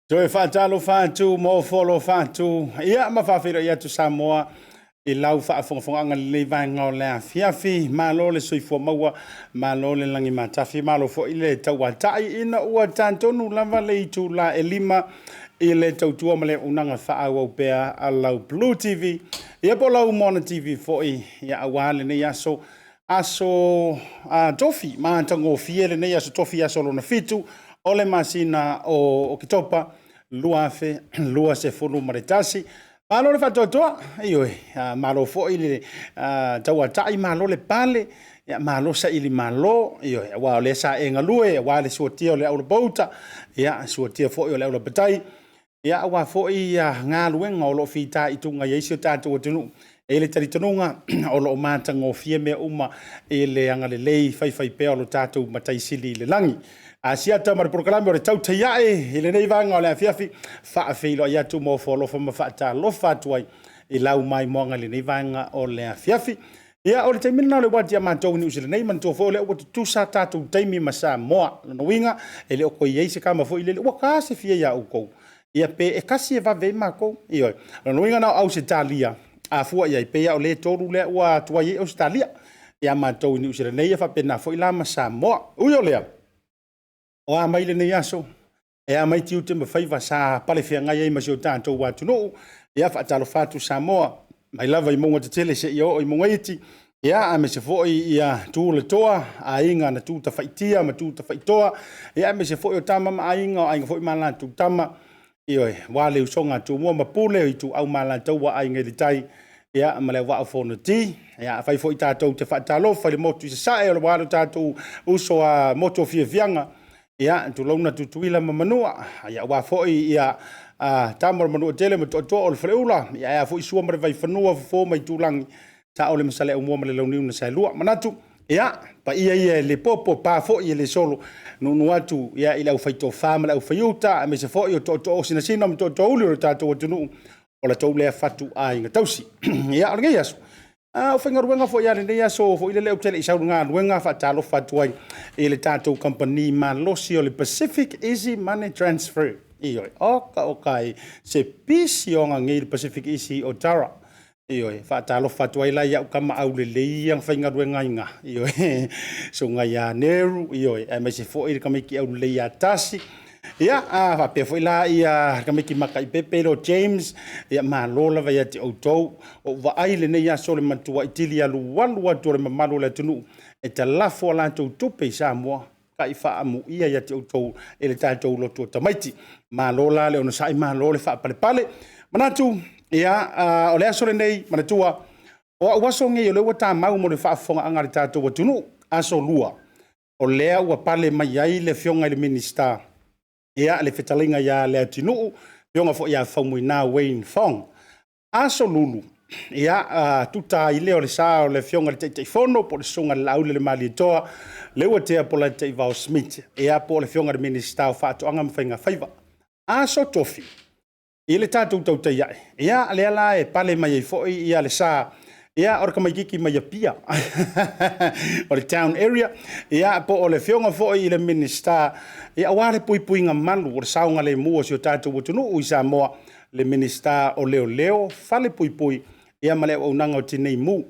Toe faatalofa atu ma ofo alofa atu, ia ma faafeiloai atu Samoa i lau faafogafogaaga i lenei vaega o le afiafi. Malo le soifua maua, malo le lagi matafi, malo foi le tauatai ina ua ta tonu lava le itula e 5 i le tautua ma le auaunaga faaauau pea a lau Blue TV, ia po o lau Moana TV foi, ia aua lenei aso, aso tofi matagofie lenei aso tofi aso lona 7 o le masina o Oketopa 2021. Malo le faatoatoa, ioe, malo foi le tauatai, malo le pale, ia malo saili malo, ioe, aua o lea sa e galue aua le suatia o le aulapauta, ia suatia foi o le aulapatai, ia aua foi galuega o lo o fitaituga i ai si o tatou atunuu. E i ai le talitonuga o lo o matagofie mea uma i le agalelei faifaipea o lo tatou Matai Sili i le lagi. A siata ma le polokalame o le Tautai Ae i lenei vaega o le afiafi, faafeiloai atu ma ofo alofa ma faatalofa atu ai i lau maimoaga i lenei vaega o le afiafi. Ia, o le taimi lena o le uati a matou i Niu Sila nei, manatua foi o lea ua tutusa tatou taimi ma Samoa. Lona uiga, e le o toe i ai se kama foi lele, ua ta se fia ia outou, ia pe e tasi e vave ai matou. Ioe. O lona uiga na o Ausetalia, a fua i ai, pei lava o le 3 lea ua tuai ai Ausetalia ia matou i Niu Sila nei, ia faapena foi la ma Samoa. Ui o lea, o a mai lenei aso, e a mai tiute ma faiva sa palefeagai ai ma si o tatou atunuu. Ia faatalofa atu Samoa, mai lava i mauga tetele seia oo i mauga iti, ia aemaise foi ia tu le toa, aiga na tu tafaitia ma tu tafaitoa, ia aemaise foi o tama ma aiga, o aiga foi ma latou tama, ioe, aua le usoga a Tumua ma Pule, o Ituau ma Alataua, Aiga i le Tai, ia ma le Auvaa o Fonoti. Ia afai foi tatou te faatalofa i le motu i Sasae aua lo tatou uso a motu o Fiafiaga, ia tulouna Tutuila ma Manua, ia aua foi ia Tama o le Manuatele ma Tootoo o le Faleula, ia ae a foi Sua ma le Vaifanua, Fofo ma Aitulagi, Saole ma Saleaaumua ma le Launiu na Saelua. Manatu, ia, paia ia e le popo, pa foi e le solo, nuunuu atu ia, i le aufaitofa ma le aufaiuta, aemaise foi o tootoo sinasina ma tootoouli o le tatou atunuu, o la outou lea fatuaiga tausi. Ia, o lenei aso, A o faigaluega foi a lenei aso foi lele ou te le i sau i le galuega, faatalofa atu ai i le tatou kamupani malosi o le Pacific Easy Money Transfer. Ioe, oka oka e se pisi o agagei le Pacific Easy o Tara. Ioe, faatalofa atu ai la i au kama aulelei ia na faigaluega ai iina. Ioe, susuga ia Neru, ioe, aemaise foi le tamaiti aulelei ia Tasi. Ia, a faapea foi la ia tamaiti mataipepe lo James, ia malo lava ia te outou. Ua ou vaai i lenei aso le matuai tili alualu atu o le mamalu o le atunuu e talafo a latou tupe i Samoa, kai faaamuia ia te outou e le tatou lotu o tamaiti. Malo la le onosai, malo le faapalepale. Manatu, ia, o le aso lenei, manatua, o au aso nei o lea ua tamau mo le faafofogaaga a le tatou atunuu, aso lua, o lea ua pale mai ai le Afioga i le Minisita, ia, le fetalaiga ia Leatinuu, afioga foi ia Faumuina Wayne Fong. Aso Lulu, ia, tuta ai lea o le sa o le Afioga i le Taitaifono po o le Susuga i le Laaulialemalietoa, Leuatea Polataivao Schmidt, ia, po o le Afioga i le Minisita o Faatoaga ma Faigafaiva. Aso Tofi, i le tatou tautai ae, ia, lea la e pale mai ai foi ia le sa, ia, o le tamaitiiti mai Apia o le town area, ia, po o le afioga foi i le Minisita, ia, aua le puipuiga malu o le saogalemu o si o tatou atunuu i Samoa, le Minisita o Leoleo, Falepuipui, ia, ma le Auaunaga o Tinei Mu.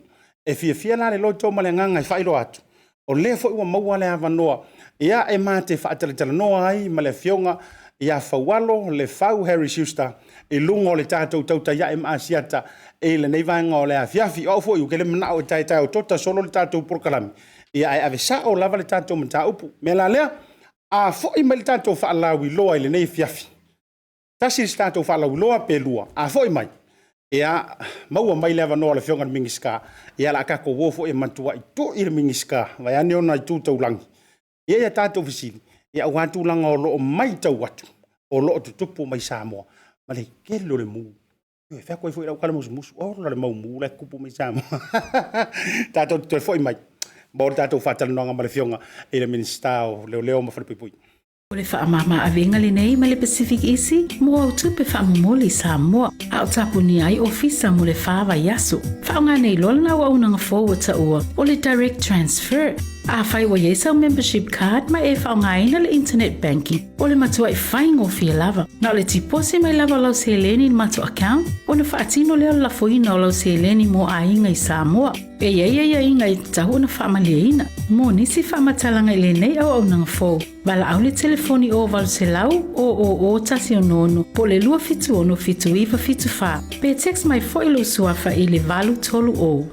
E fiafia la le loto ma le agaga e faailoa atu, o lea foi ua maua le avanoa, ia, e ma te faatalatalanoa ai ma le afioga ia Faualo Lefau Harry Schuster i luga o le tatou tautai ae ma Asiata i lenei vaega o le afiafi. O au foi ou te le manao e taetae o tota solo le tatou polokalame, ia, ae ave sao lava le tatou mataupu. Mea la lea, a foi mai le tatou faalauiloa i lenei afiafi, tasi se tatou faalauiloa pe lua, a foi mai, ia, maua mai le avanoa o le Afioga i le Minisita, ia, o le a tatou o foi e matuai tui le Minisita, vaeane ona itu taulagi, ia, ia tatou fesili, ia, aua tulaga o lo o matau atu, o lo o tutupu mai Samoa, ma le tele o le mu. E fai atu ai foi lau tala musumusu, ola le mau mu la e tutupu mai Samoa. Tatou te toe foi mai mo le tatou faatalanoaga ma le Afioga i le Minisita o Leoleo ma Falepuipui. O le faamama-avega lenei mai le Pacific Easy mo au tupe faamomoli i Samoa, a o tapunia ai ofisa mo le fa vaiaso. Faaaoga nei loa lana auaunaga fou ua taua o le Direct Transfer. Afai ua i ai sau membership card ma e faaaogaina le internet banking, o le matuai faigofie lava. Na o le tiposi mai lava o lau seleni i le matou account ona faatino lea o le lafoina o lau seleni mo aiga i Samoa. E i ai aiaiga e tatau ona faamalieina. Mo nisi faamatalaga i lenei auaunaga fou, valaau le telefoni o 800 000 166 po o le 276 7974 pe text mai foi lou suafa i le 830.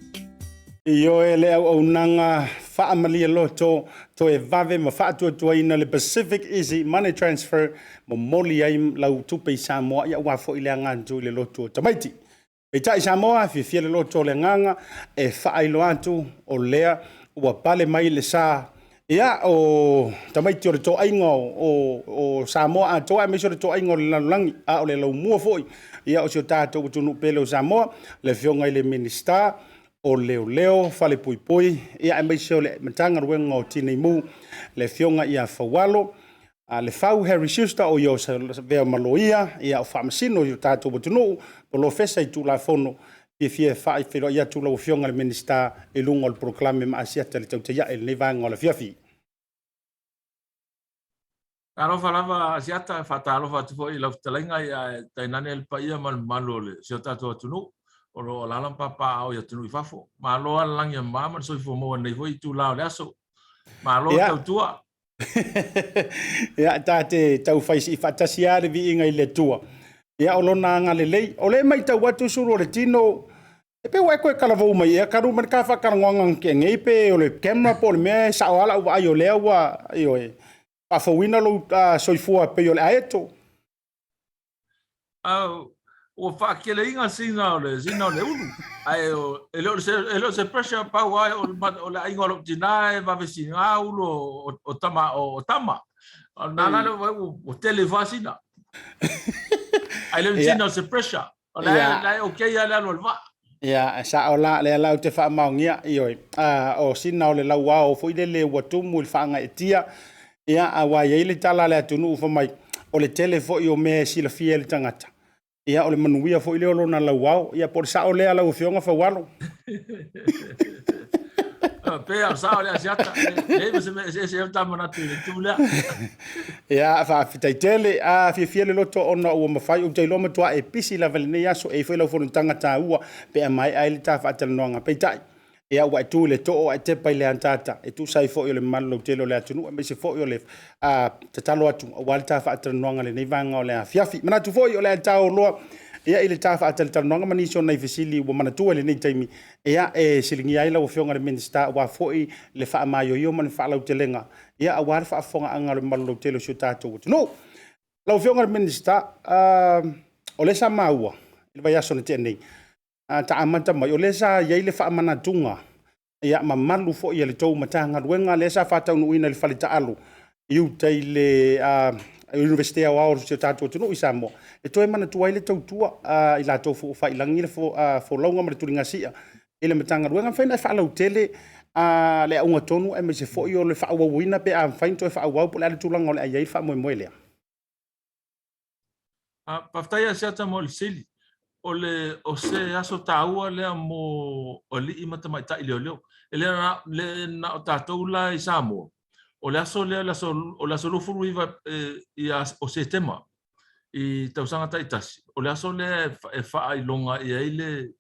Ioe le auaunaga faamalie loto, toe vave ma faatuatuaina le Pacific Easy Money Transfer, momoli ai lau tupe i Samoa, ia aua foi le aga atu i le lotu o tamaiti. Peitai Samoa, fiafia le loto o le agaga e faailoa atu o lea ua pale mai le sa, ia, o tamaiti o le toaiga o Samoa atoa, aemaise o le toaiga o le lalolagi, a o le laumua foi, ia, o si o tatou atunuu pele o Samoa, le Afioga i le Minisita o Leoleo, Falepuipui, ia, aemaise o le Matagaluega o Tinei Mu, le Afioga ia Faualo Lefau Harry Schuster, o ia o avea ma loia, ia, o faamasino i o tatou atunuu, polofesa i Tulafono. Fiafia e faafeiloai atu lau Afioga i le Minisita i luga o le polokalame ma Asiata i le tautai ae i lenei vaega o le afiafi. Talofa lava Asiata, faatalofa atu foi i lau fetalaiga, ae tainane le paia ma le mamalu o le si o tatou atunuu o lo o alaala ma papaaao i atunuu i fafo. Malo lava le lagi e mama ma le soifua maua i lenei foi itula o le aso. Malo tautua. Ia, ta te taufai sii faatasi lava le viiga i le Atua. Ia, o lona agalelei. O lea e matau atu sulu o le tino, e pei ua e toe talavou mai ea talu mai le ta faatalanoaga na tea nei, pe o le camera po o le mea e sao lava lau vaai o lea ua, ioe, faafouina lou soifua pei o le aeto. Ua faateleina sina o le sina o le ulu ae e le o se e le o se pressure pau ai o le aiga o lou tina e vave siga ulu o tama o tama o na la le ua tele fa sina ae le o sina o se pressure o le la e okay a le alu o le vaa. Ia, e sao la, lea la ou te faamaonia, ioe, o sina o le lauao foi lele ua tumu i le faagaeetia, ia, aua e i ai le tala a le atunuu fai mai, o le tele foi o mea e silafia e le tagata. Ia, o le manuia foi lea o lona lauao. Ia, po o le sao lea lau Afioga Faualo? Pe o sao lea Asiata. Leai ma se mea eseese ai o ta manatu i le itu lea. Ia, faafetai tele. A fiafia le loto ona ua mafai, ou te iloa matua e pisi lava i lenei aso, e i ai foi lau fonotaga taua pe a maea ai le ta faatalanoaga. Peitai, Ia, ua e tu i le too ae tepa i le ataata e tusa ai foi o le mamalu lautele o le atunuu aemaise foi o le tatalo atu aua le ta faatalanoaga i lenei vaega o le afiafi. Manatu foi o le a tao loa ia i le ta faatalatalanoaga ma nisi o nai fesili ua manatua i lenei taimi ia e siligia ai lau Afioga i le Minisita aua foi le faamaioio ma le faalautelega ia aua le faafofogaaga a le mamalu lautele o si o tatou atunuu. Lau Afioga i le Minisita, o lea sa maua i le vaiaso na tea nei, ta amata mai, o lea sa i ai le faamanatuga ia mamalu foi a le tou Matagaluega lea sa faataunuuina i le fale taaalo i uta i le Iunivesite Aoao o si o tatou atunuu i Samoa, e toe manatua ai le tautua a i latou foi ua faiilagi le folauga ma le tuligasia i le Matagaluega. E mafai ona e faalautele le auga tonu aemaise foi o le faaauauina pe a mafai ona toe faaauau po o le a le tulaga o le a i ai le faamoemoe lea. Faafetai Asiata mo le fesili. O le o se aso taua lea mo alii ma tamaitai leoleo. E le le na o tatou la i Samoa. O le aso lea o le aso o le aso 29 ia o Setema i tausaga taitasi. O le aso lea e faailoga i ai le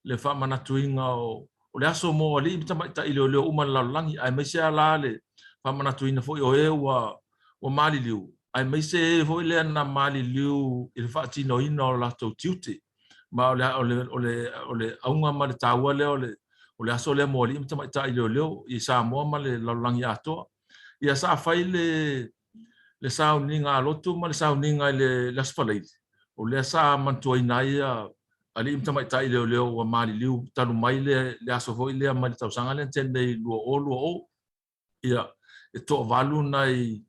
le faamanatuina o o le aso mo alii ma tamaitai leoleo uma i le lalolagi, aemaise lava la le faamanatuina foi o e ua ua maliliu, aemaise e foi lea na maliliu i le faatinoina o latou tiute. Ma o le o le o le o le auga ma le taua lea o le o le aso lea mo alii ma tamaitai leoleo i Samoa ma le lalolagi atoa. Ia sa fai le le sauniga a lotu ma le sauniga i le Aso Faraile, o lea sa manatuaina ai alii ma tamaitai leoleo ua maliliu talu mai le aso foi lea mai le tausaga lea na tea nei 2020. Ia, e toavalu nai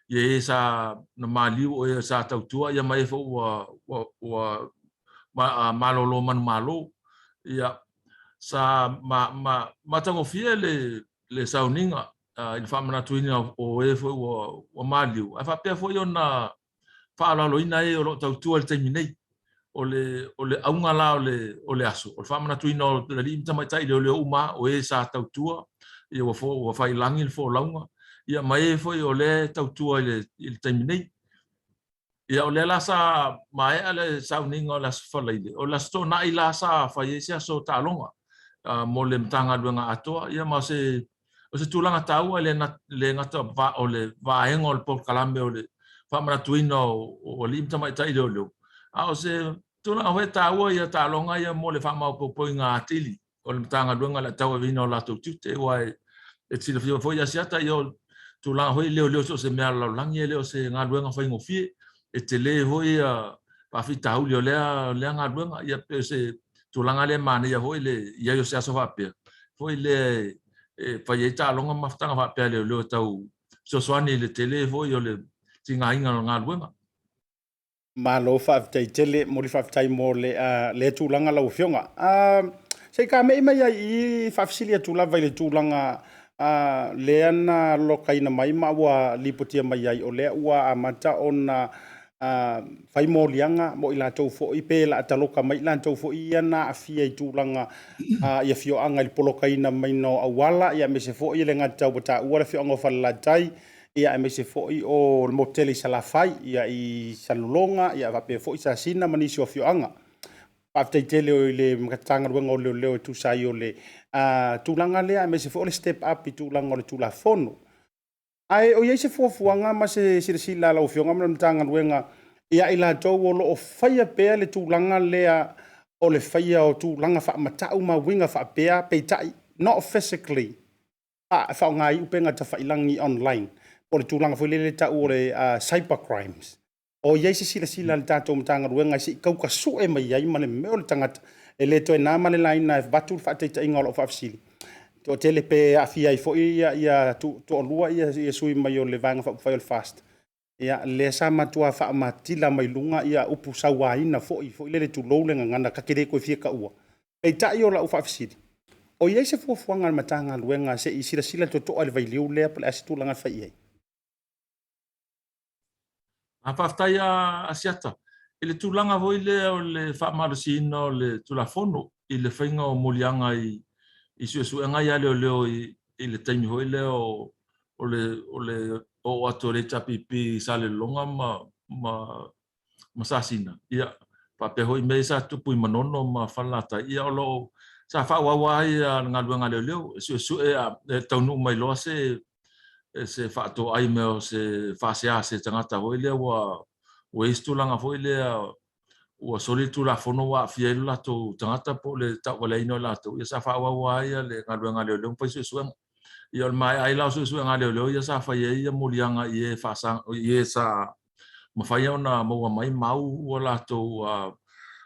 e sa na maliu o e sa tautua ia ma e foi ua ua ua malolo manumalo. Ia, sa ma ma matagofie le le sauniga i le faamanatuina o e foi ua ua maliu, ae faapea foi ona faaaloaloina e o lo o tautua i le taimi nei. O le, o le auga la o le, o le aso, o le faamanatuina o alii ma tamaitai leoleo uma o e sa tautua, ia ua, fo, ua faiilagi le folauga, ia ma e foi o lea e tautua i le, i le taimi nei. Ia o lea la sa maea le sauniga o le Aso Faraile, o le Aso Toonai la sa fai ai se aso taaloga mo le Matagaluega atoa, ia ma o se, o se tulaga taua e le, le gata o le vaega o le polokalame o le faamanatuina o alii ma tamaitai leoleo, a o se tulaga foi e taua ia taaloga ia mo le faamaopoopoina atili o le Matagaluega i le tauaveina o latou tiute, aua e te silafia foi Asiata, ia o tulaga foi leoleo so o se mea a le lalolagi, e le o se galuega faigofie, e tele foi faafitauli o lea lea galuega, ia pei o se tulaga lea e manaia foi le i ai o se aso faapea foi lea e fai ai taaloga ma mafutaga faapea a leoleo e tau fesoasoani i le tele foi o le tigaina o le galuega. Malo faafetai tele, momoli faafetai mo le lea tulaga lau Afioga. Se i kamei mai ai i i, faafesili atu lava i le tulaga lea na lokaina mai ma ua lipotia mai ai, o lea ua amata ona fai moliaga mo i latou foi pe la taloka mai i latou foi ia na aafia i tulaga i afioaga i le polokaina mai o auala, ia aemaise foi e le gata ua taua le afioaga o Falelatai, ia aemaise foi o le motu tele i Salafai, ia i Salelologa, ia faapea foi Sasina ma nisi o afioaga. Faafetai tele i le Matagaluega o Leoleo e tusa ai o le tulaga lea, aemaise foi o le step up i tulaga o le Tulafono. Ae o i ai se fuafuaga ma se silasila a lau Afioga ma le Matagaluega ia i latou o lo o faia pea le tulaga lea o le faia o tulaga faamatau ma uiga faapea, peitai, not physically, a faaaoga ai upega tafailagi online, po o le tulaga foi lele e tau o le cyber crimes. O i ai se silasila a le tatou Matagaluega se i tautasue mai ai ma le mea o le tagata e le toe na ma le laina e avatu le faataitaiga o lau faafesili. Toatele pe aafia ai foi ia toalua ia sui mai o le Vaega Faaupufai o le FAST, ia lea sa matua faamatila mai luga ia upu sauaina foi, foi lele tulou le gagana ta te le toe fia taua. Peitai o lau faafesili, o i ai se fuafuaga a le Matagaluega se i silasila totoa i le vailiu lea po o le a se tulaga e fai i ai? Faafetai a Asiata. I le tulaga foi lea o le faamalosiina o le Tulafono i le faiga o moliaga i i suesuega ia a leoleo i i le taimi foi lea o o le o le oo atu o le HRPP i Salelologa ma ma ma Sasina, ia faapea foi mea ia sa tutupu i Manono ma Falelatai, ia o lo o sa faaauau lava ia le galuega a leoleo e suesue a e taunuu mai loa se se faatoai mea o se faasea a se tagata foi lea ua ua i ai se tulaga foi lea ua soli le Tulafono ua aafia ai lo latou tagata po o le tauvaleaina o i latou, ia sa faaauau lava ia le galuega a leoleo ma fai suesuega. Ia o le maea ai la o suesuega a leoleo ia sa fai ai ia moliaga i e faasa i e sa mafai ona maua mai mau ua latou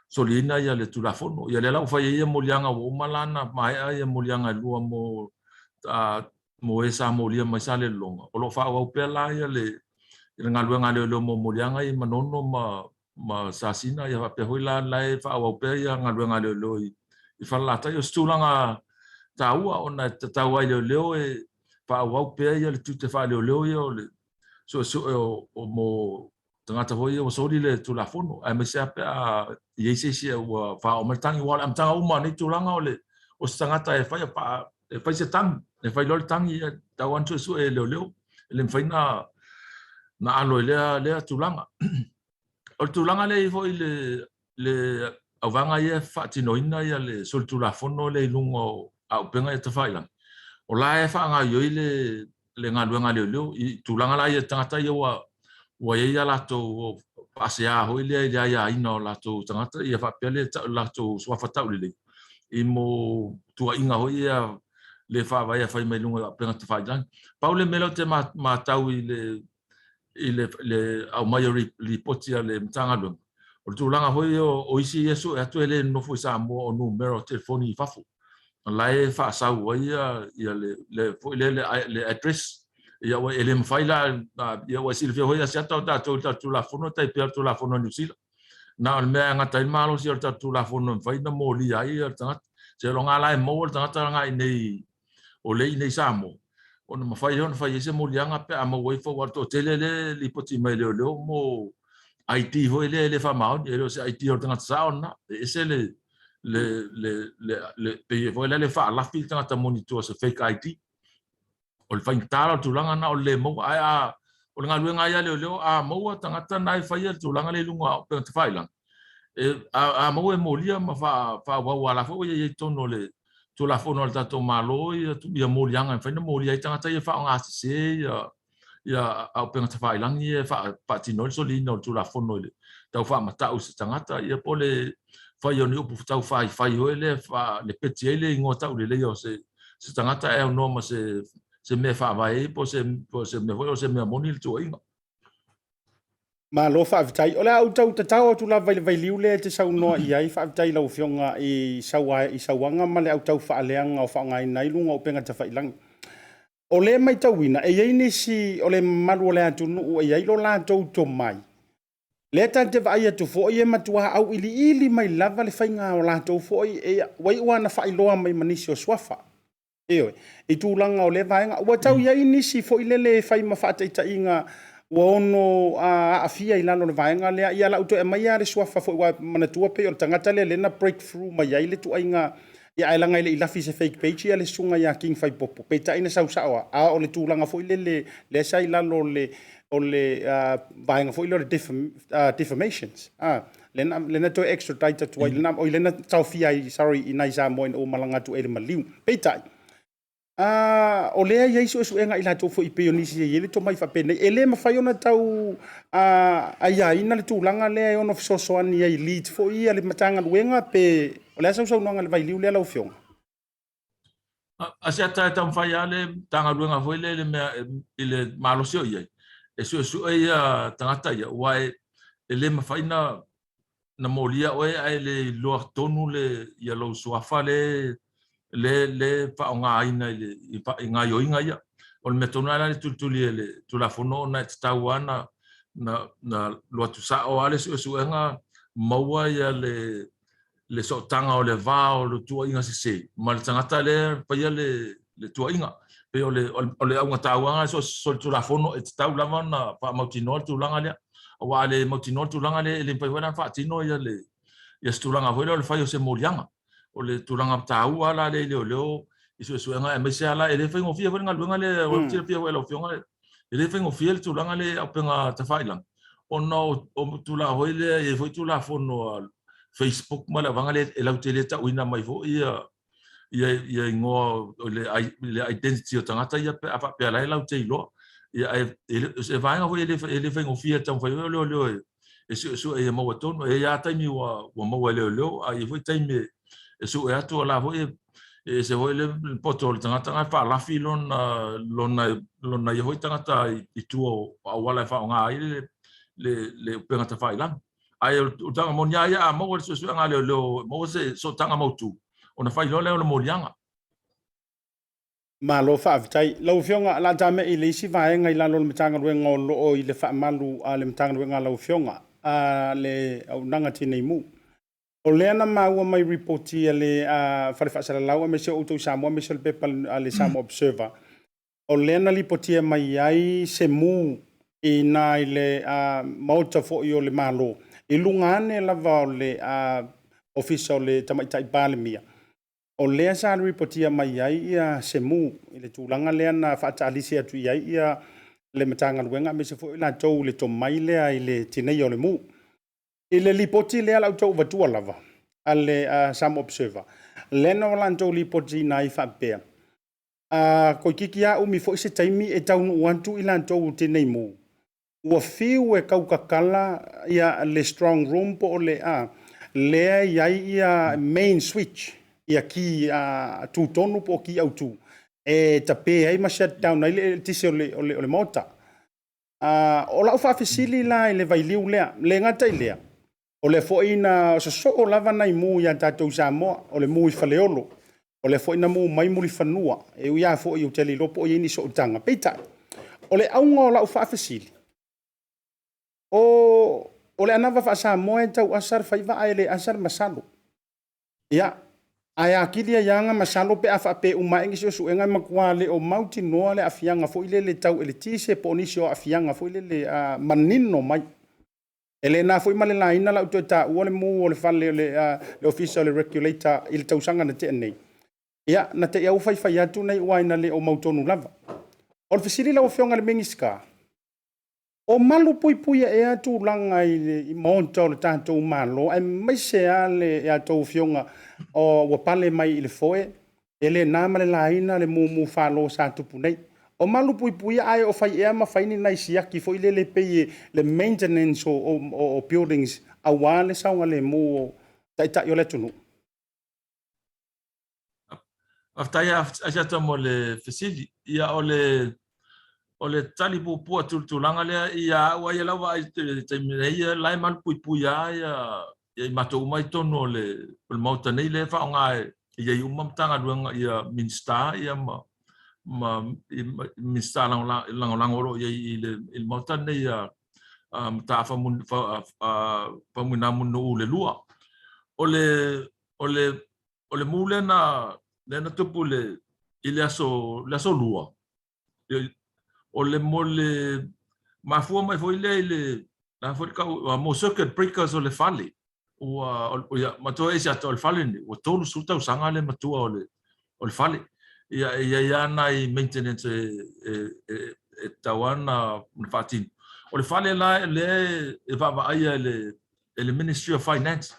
soliina ia le Tulafono. Ia lea la ua fai ai ia moliaga ua uma la ona maea ia moliaga e lua mo mo e sa molia mai Salelologa. O lo o faaauau pea la ia le galuega a leoleo mo moliaga i Manono ma ma Sasina, ia faapea foi la la e faaauau pea ia galuega a leoleo i Falelatai. O se tulaga taua ona e tatau lava i leoleo e faaauau pea ia le tiute faaleoleo ia o le suesue o mo tagata foi ia ua soli le Tulafono, aemaise lava pe a i ai se isi ua faaoo mai le tagi. Aua o le amataga uma o nei tulaga o le o se tagata e fai e fai se tagi, e fai loa le tagi, e tatau lava ona suesue e leoleo, e le mafai ona alo i lea tulaga. O le tulaga lea i foi le le auvaega ia e faatinoina ia le solitulafono lea i luga o auupega ia tafailagi, o la e faagaoioi le le galuega a leoleo i tulaga la ia tagata ia ua ua i ai a latou faasea foi lea i le aiaina o latou tagata ia faapea le latou suafa taulelei i mo tuuaiga foi ia le faavaea fai mai luga o auupega tafailagi. Pau le mea lea ou te matau i le i le, le aumai o lipoti a le Matagaluega, o le tulaga foi o isi ia sue atu e le nonofo i Samoa o numera o telefoni i fafo, la e faasau ai ia, ia le, le, foi lea le, le address. Ia ua e le mafai la, ia ua e silafia foi Asiata o tatou i le tatou Tulafono e tai pei o le Tulafono a Niu Sila. Na o le mea e gata ai le malosi o le tatou Tulafono e mafai ona molia ai le tagata. Seiloga la e maua le tagata agai nei o lea i inei i Samoa, ona mafai lea ona fai ai se moliaga pe a maua ifo, aua o le toatele lea e lipoti mai e leoleo mo ID foi lea e le faamaoni, e le o se ID o le tagata sao lena, e ese le, le, le, le, le pei foi lea le faalafi le tagata moni i tua o se fake ID. O le faigata la o le tulaga lena o le le maua, ae a, o le galuega lava ia a leoleo, a maua tagata na e faia le tulaga lea i luga o upega tafailagi, e, a, a maua e molia ma faaauau aua o la foi ua i ai i totonu o le Tulafono a le tatou Malo ia, ia moliaga e mafai ona molia ai tagata ia e faaaogasese ia, ia auupega tafailagi ia e faatino ai le soliina o le Tulafono i le tau faamatau i se tagata, ia po o le fai o ni upu tau faifai foi lea e lepeti ai le igoa tauleleia o se, se tagata ae aunoa ma se, se mea e faavae ai po o se, po o se mea foi o se mea moni le tuuaiga. Malo faafetai. O le a ou tau tatao atu lava i le vailiu lea e te saunoa i ai. Faafetai i lau Afioga i i sauaga ma le autau faaleaga o faaaogaina ai luga o upega tafailagi. O lea e matauina, e i ai nisi o le mamalu o le atunuu e i ai lo latou tomai, lea ta te vaai atu foi e matua auiliili mai lava le faiga o latou foi, e, ua iu lava ina faailoa mai ma nisi o suafa. Ioe, i tulaga o lea vaega. Ua tau i ai nisi foi lele e fai ma faataitaiga ua ono aafia i lalo o le vaega lea. Ia o le a ou toe aumaia lava le suafa foi aua manatua pei o le tagata lea lea na break through mai ai le tuaiga, ia ae leaga e le i lafi i se fake page ia le susuga ia King Faipopo. Peitai na sau sao lava, a o le tulaga foi lele lea sa i lalo o le o le vaega foi lea o le defamations, lea na, lea na toe extradite atu ai, lea na, oi, lea na taofia ai, sorry, i nai Samoa ina ua malaga atu ai i le maliu. Peitai, o lea e i ai suesuega a i latou foi pei o nisi e i ai le tomai faapenei, e le mafai ona tau aiaina le tulaga lea e ono fesoasoani ai i leads foi ia a le Matagaluega pe o le a sau saunoaga i le vailiu lea lau Afioga? A se ata e taumafai lava le Matagaluega foi lea i le mea i le malosi o i ai, e suesue ia tagata ia, aua e le mafai na na molia oe ae le iloa tonu le ia lou suafa le le le faaaogaina i le i gaoioiga ia. O le mea tonu lava le tulituli e le Tulafono ona e tatau lava na na na alu atu sao lava le suesuega maua ia le le sootaga o le va o le tuuaiga sese ma le tagata lea e faia le, le tuuaiga. Pei o le, o le auga taua lena o le solitulafono e tatau lava ona faamautinoa le tulaga lea. Aua a le mautinoa le tulaga lea, e le mafai foi la ona faatino ia le ia se tulaga foi lea o le fai o se moliaga. O le tulaga taua la lea i leoleo i suesuega aemaise lava la e le faigofie foi le galuega lea, ua silafia foi e lau Afioga, e le faigofie le tulaga lea i auupega tafailagi ona o tulaga foi lea, e i ai foi Tulafono a Facebook ma le auvaega lea e latou te le tauina mai foi ia ia igoa o le identity o tagata ia pe a faapea la e latou te iloa. Ia ae o se vaega foi e le faigofie e taumafai foi o leoleo e suesue ia maua tonu. E i ai lava taimi ua maua e leoleo, ae i ai foi taimi e sue atu o la foi e ese foi le poto o le tagata na e faalafi lona lona lona ia foi tagata i tua o auala e faaaoga ai le upega tafailagi. Ae o le tulaga moni lava ia, a maua le suesuega a leoleo, maua se sootaga mautu, ona fai loa lea o le moliaga. Malo faafetai. Lau Afioga, o le a tame'i i le isi vaega i lalo o le Matagaluega o lo o i le faamalu a le Matagaluega a lau Afioga, a le Auaunaga Tinei Mu. O lea na maua mai lipoti a le Fale Faasalalau aemaise o outou i Samoa aemaise o le pepa a le Samoa Observer, o lea na lipotia mai ai se mu i ina i le Maota foi o le Malo, i luga ane lava o le Ofisa o le Tamaitai Palemia. O lea sa lipotia mai ai ia se mu i le tulaga lea na faataalisi atu i ai ia le Matagaluega aemaise foi o i latou i le tomai lea i le tineia o le mu. I le lipoti lea la outou avatua lava a le Samoa Observer, lea na latou lipotiina ai faapea, a toeitiiti lava umi foi se taimi e taunuu atu i latou o tinei mu, ua fiu e tautatala ia le strong room po o le a, lea e i ai ia main switch, ia ki tutonu po o ki autu, e tape ai ma shut down ai le eletise o le maota. O lau faafesili la i le vailiu lea, le gata i lea, o lea foi na sosoo lava nai mu ia tatou i Samoa, o le mu i Faleolo, o lea foi na mu mai Mulifanua, e ui lava foi ou te le iloa po o i ai ni sootaga. Peitai, o le auga o lau faafesili, o le anava faa-Samoa e tau asa le faiva ae le asa le masalo. Ia, ae atili ai lava na masalo pe a faapea e uma ae ni suesuega e matua le o mautinoa le aafiaga foi lele tau eletise po o nisi o aafiaga foi lele manino mai. E le na foi ma le laina la ou toe taua le mu o le fale o le Ofisa o le Regulator i le tausaga na tea nei. Ia, na te i au faifai atu nei uaina le o mautonu lava. O le fesili lau Afioga i le Minisita, o malu puipuia ea tulaga i maota o le tatou Malo, aemaise lava le a outou afioga o ua pale mai i le foe, e le na ma le laina le mumu falo sa tupu nei. O malu puipuia ae o fai ea ma fai ni nai siaki foi lele pei le maintenance o buildings aua le saogalemu o taitai o le atunuu. Faafetai Asiata mo le fesili. Ia o le o le tali puupuu atu i le tulaga lea, ia au ia lau vaai i le taimi nei, ia la e malupuipuia lava ia ia i matou uma i totonu o le o le Maota nei lea e faaaoga e i ai uma Matagaluega ia Minisita ia ma ma Minisita Lagolago o lo o i ai i le i le Maota lenei a Mataafa Faumuina Mulinuu le lua. O le o le o le mu lea na lea na tupu le i le aso le aso lua o le mo le mafua mai foi lea i le la foi kau mo circuit breakers o le fale ua ia matua ese atu o le fale ni ua 30 tausaga le matua o le o le fale ia e i ai lava nai maintenance e e e, e tatau lava ona faatino. O le fale la lea e vaavaaia e le e le Ministry of Finance.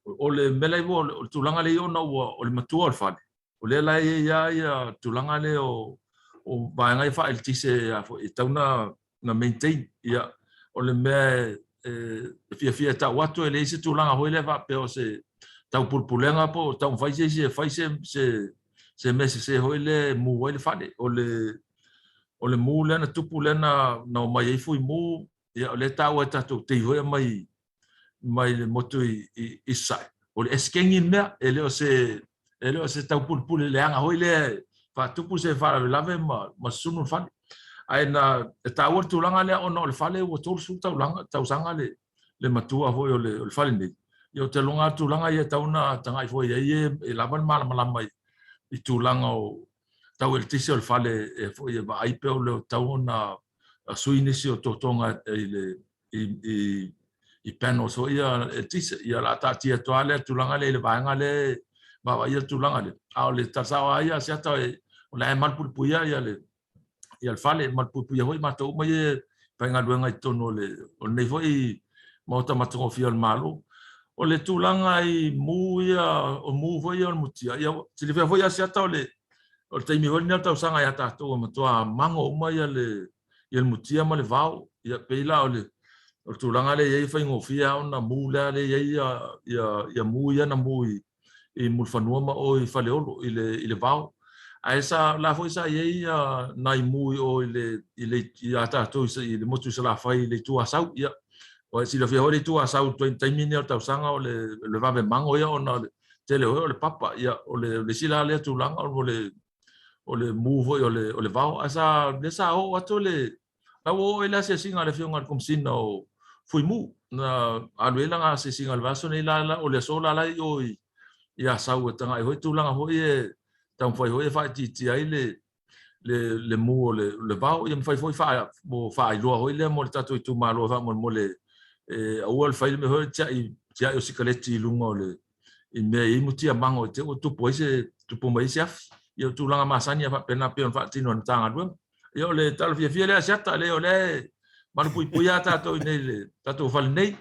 O le mea la o le tulaga lea ona ua o le matua o le fale, o lea la e i ai lava ia tulaga lea o o vaega ia faaeletise a foi e tatau ona na maintain. Ia o le mea e fiafia e tau atu e leai se tulaga foi lea faapea o se taupulepulega po o taumafai se isi e fai se se se mea sese foi lea e mu ai le fale. O le o le mu lea na tupu lea na na omai ai Fuimu. Ia, o lea e taua e tatou tei foi mai mai le motu i, i, i Sasae. O le esekeigi le mea, e le o se, e le o se taupulepule leaga foi lea e faatupu se faalavelave ma, ma susunu le fale. Ae na, e taua le tulaga lea ona o le fale ua 30 taulaga, tausaga le, le matua foi o le, o le fale nei. Ia ou te lagona le tulaga ia e tatau ona tagai foi i ai e, e lava le malamalama i, i tulaga o tau eletise o le fale e foi e vaai pe o le tatau ona sui nisi o totoga i le i i i panels foi ia eletise. Ia o le a taatia atu lava lea tulaga lea i le vaega lea e vaavaaia le tulaga lea. A o le tala sao lava ia a Asiata o la e malupuipuia ia le ia le fale, e malupuipuia foi matou uma ia e faigaluega i totonu o le o lenei foi Maota matagofie o le Malo. O le tulaga i mu ia, o mu foi ia o le mutia, ia silafia foi Asiata o le o le taimi foi lenei o le tausaga ia tatou e matua mago uma ia le ia le mutia ma le vao. Ia pei la o le o le tulaga lea e i ai e faigofie lava ona mu lea lea e i ai ia ia ia mu ia na mu i i Mulifanua ma o i Faleolo i le i le vao. Ae sa la foi sa i ai ia nai mu i o i le i le ia tatou i le motu i Salafai i le itu Asau. Ia ua e silafia foi le itu Asau i le taimi lenei o le tausaga o le le vave mago ia ona o le tele foi o le papa. Ia o le isi la lea tulaga o le o le mu foi o le o le vao. Ae sa lea sa oo atu le la ua oo i le asiasiga a le Afioga i le Komesina o Fuimu, na alu ai lana asiasiga i le vaiaso nei la, o le aso la la i o i i Asau e tagai foi tulaga foi e taumafai foi e faaitiitia ai le le le mu o le le vao, ia mafai foi faa mo faailoa foi lea mo le tatou itumalo faamolemole e aua le fai le mea foi tiai tiai o sikaleti i luga o le i mea e i ai mutia mago i te ua tupu ai se tupu mai ai se afi. Ia o tulaga masani a faapena pei ona faatino e le Matagaluega. Ia o le tala fiafia lea a Asiata, lea o lea e malupuipuia lava tatou i inei i le tatou fale nei.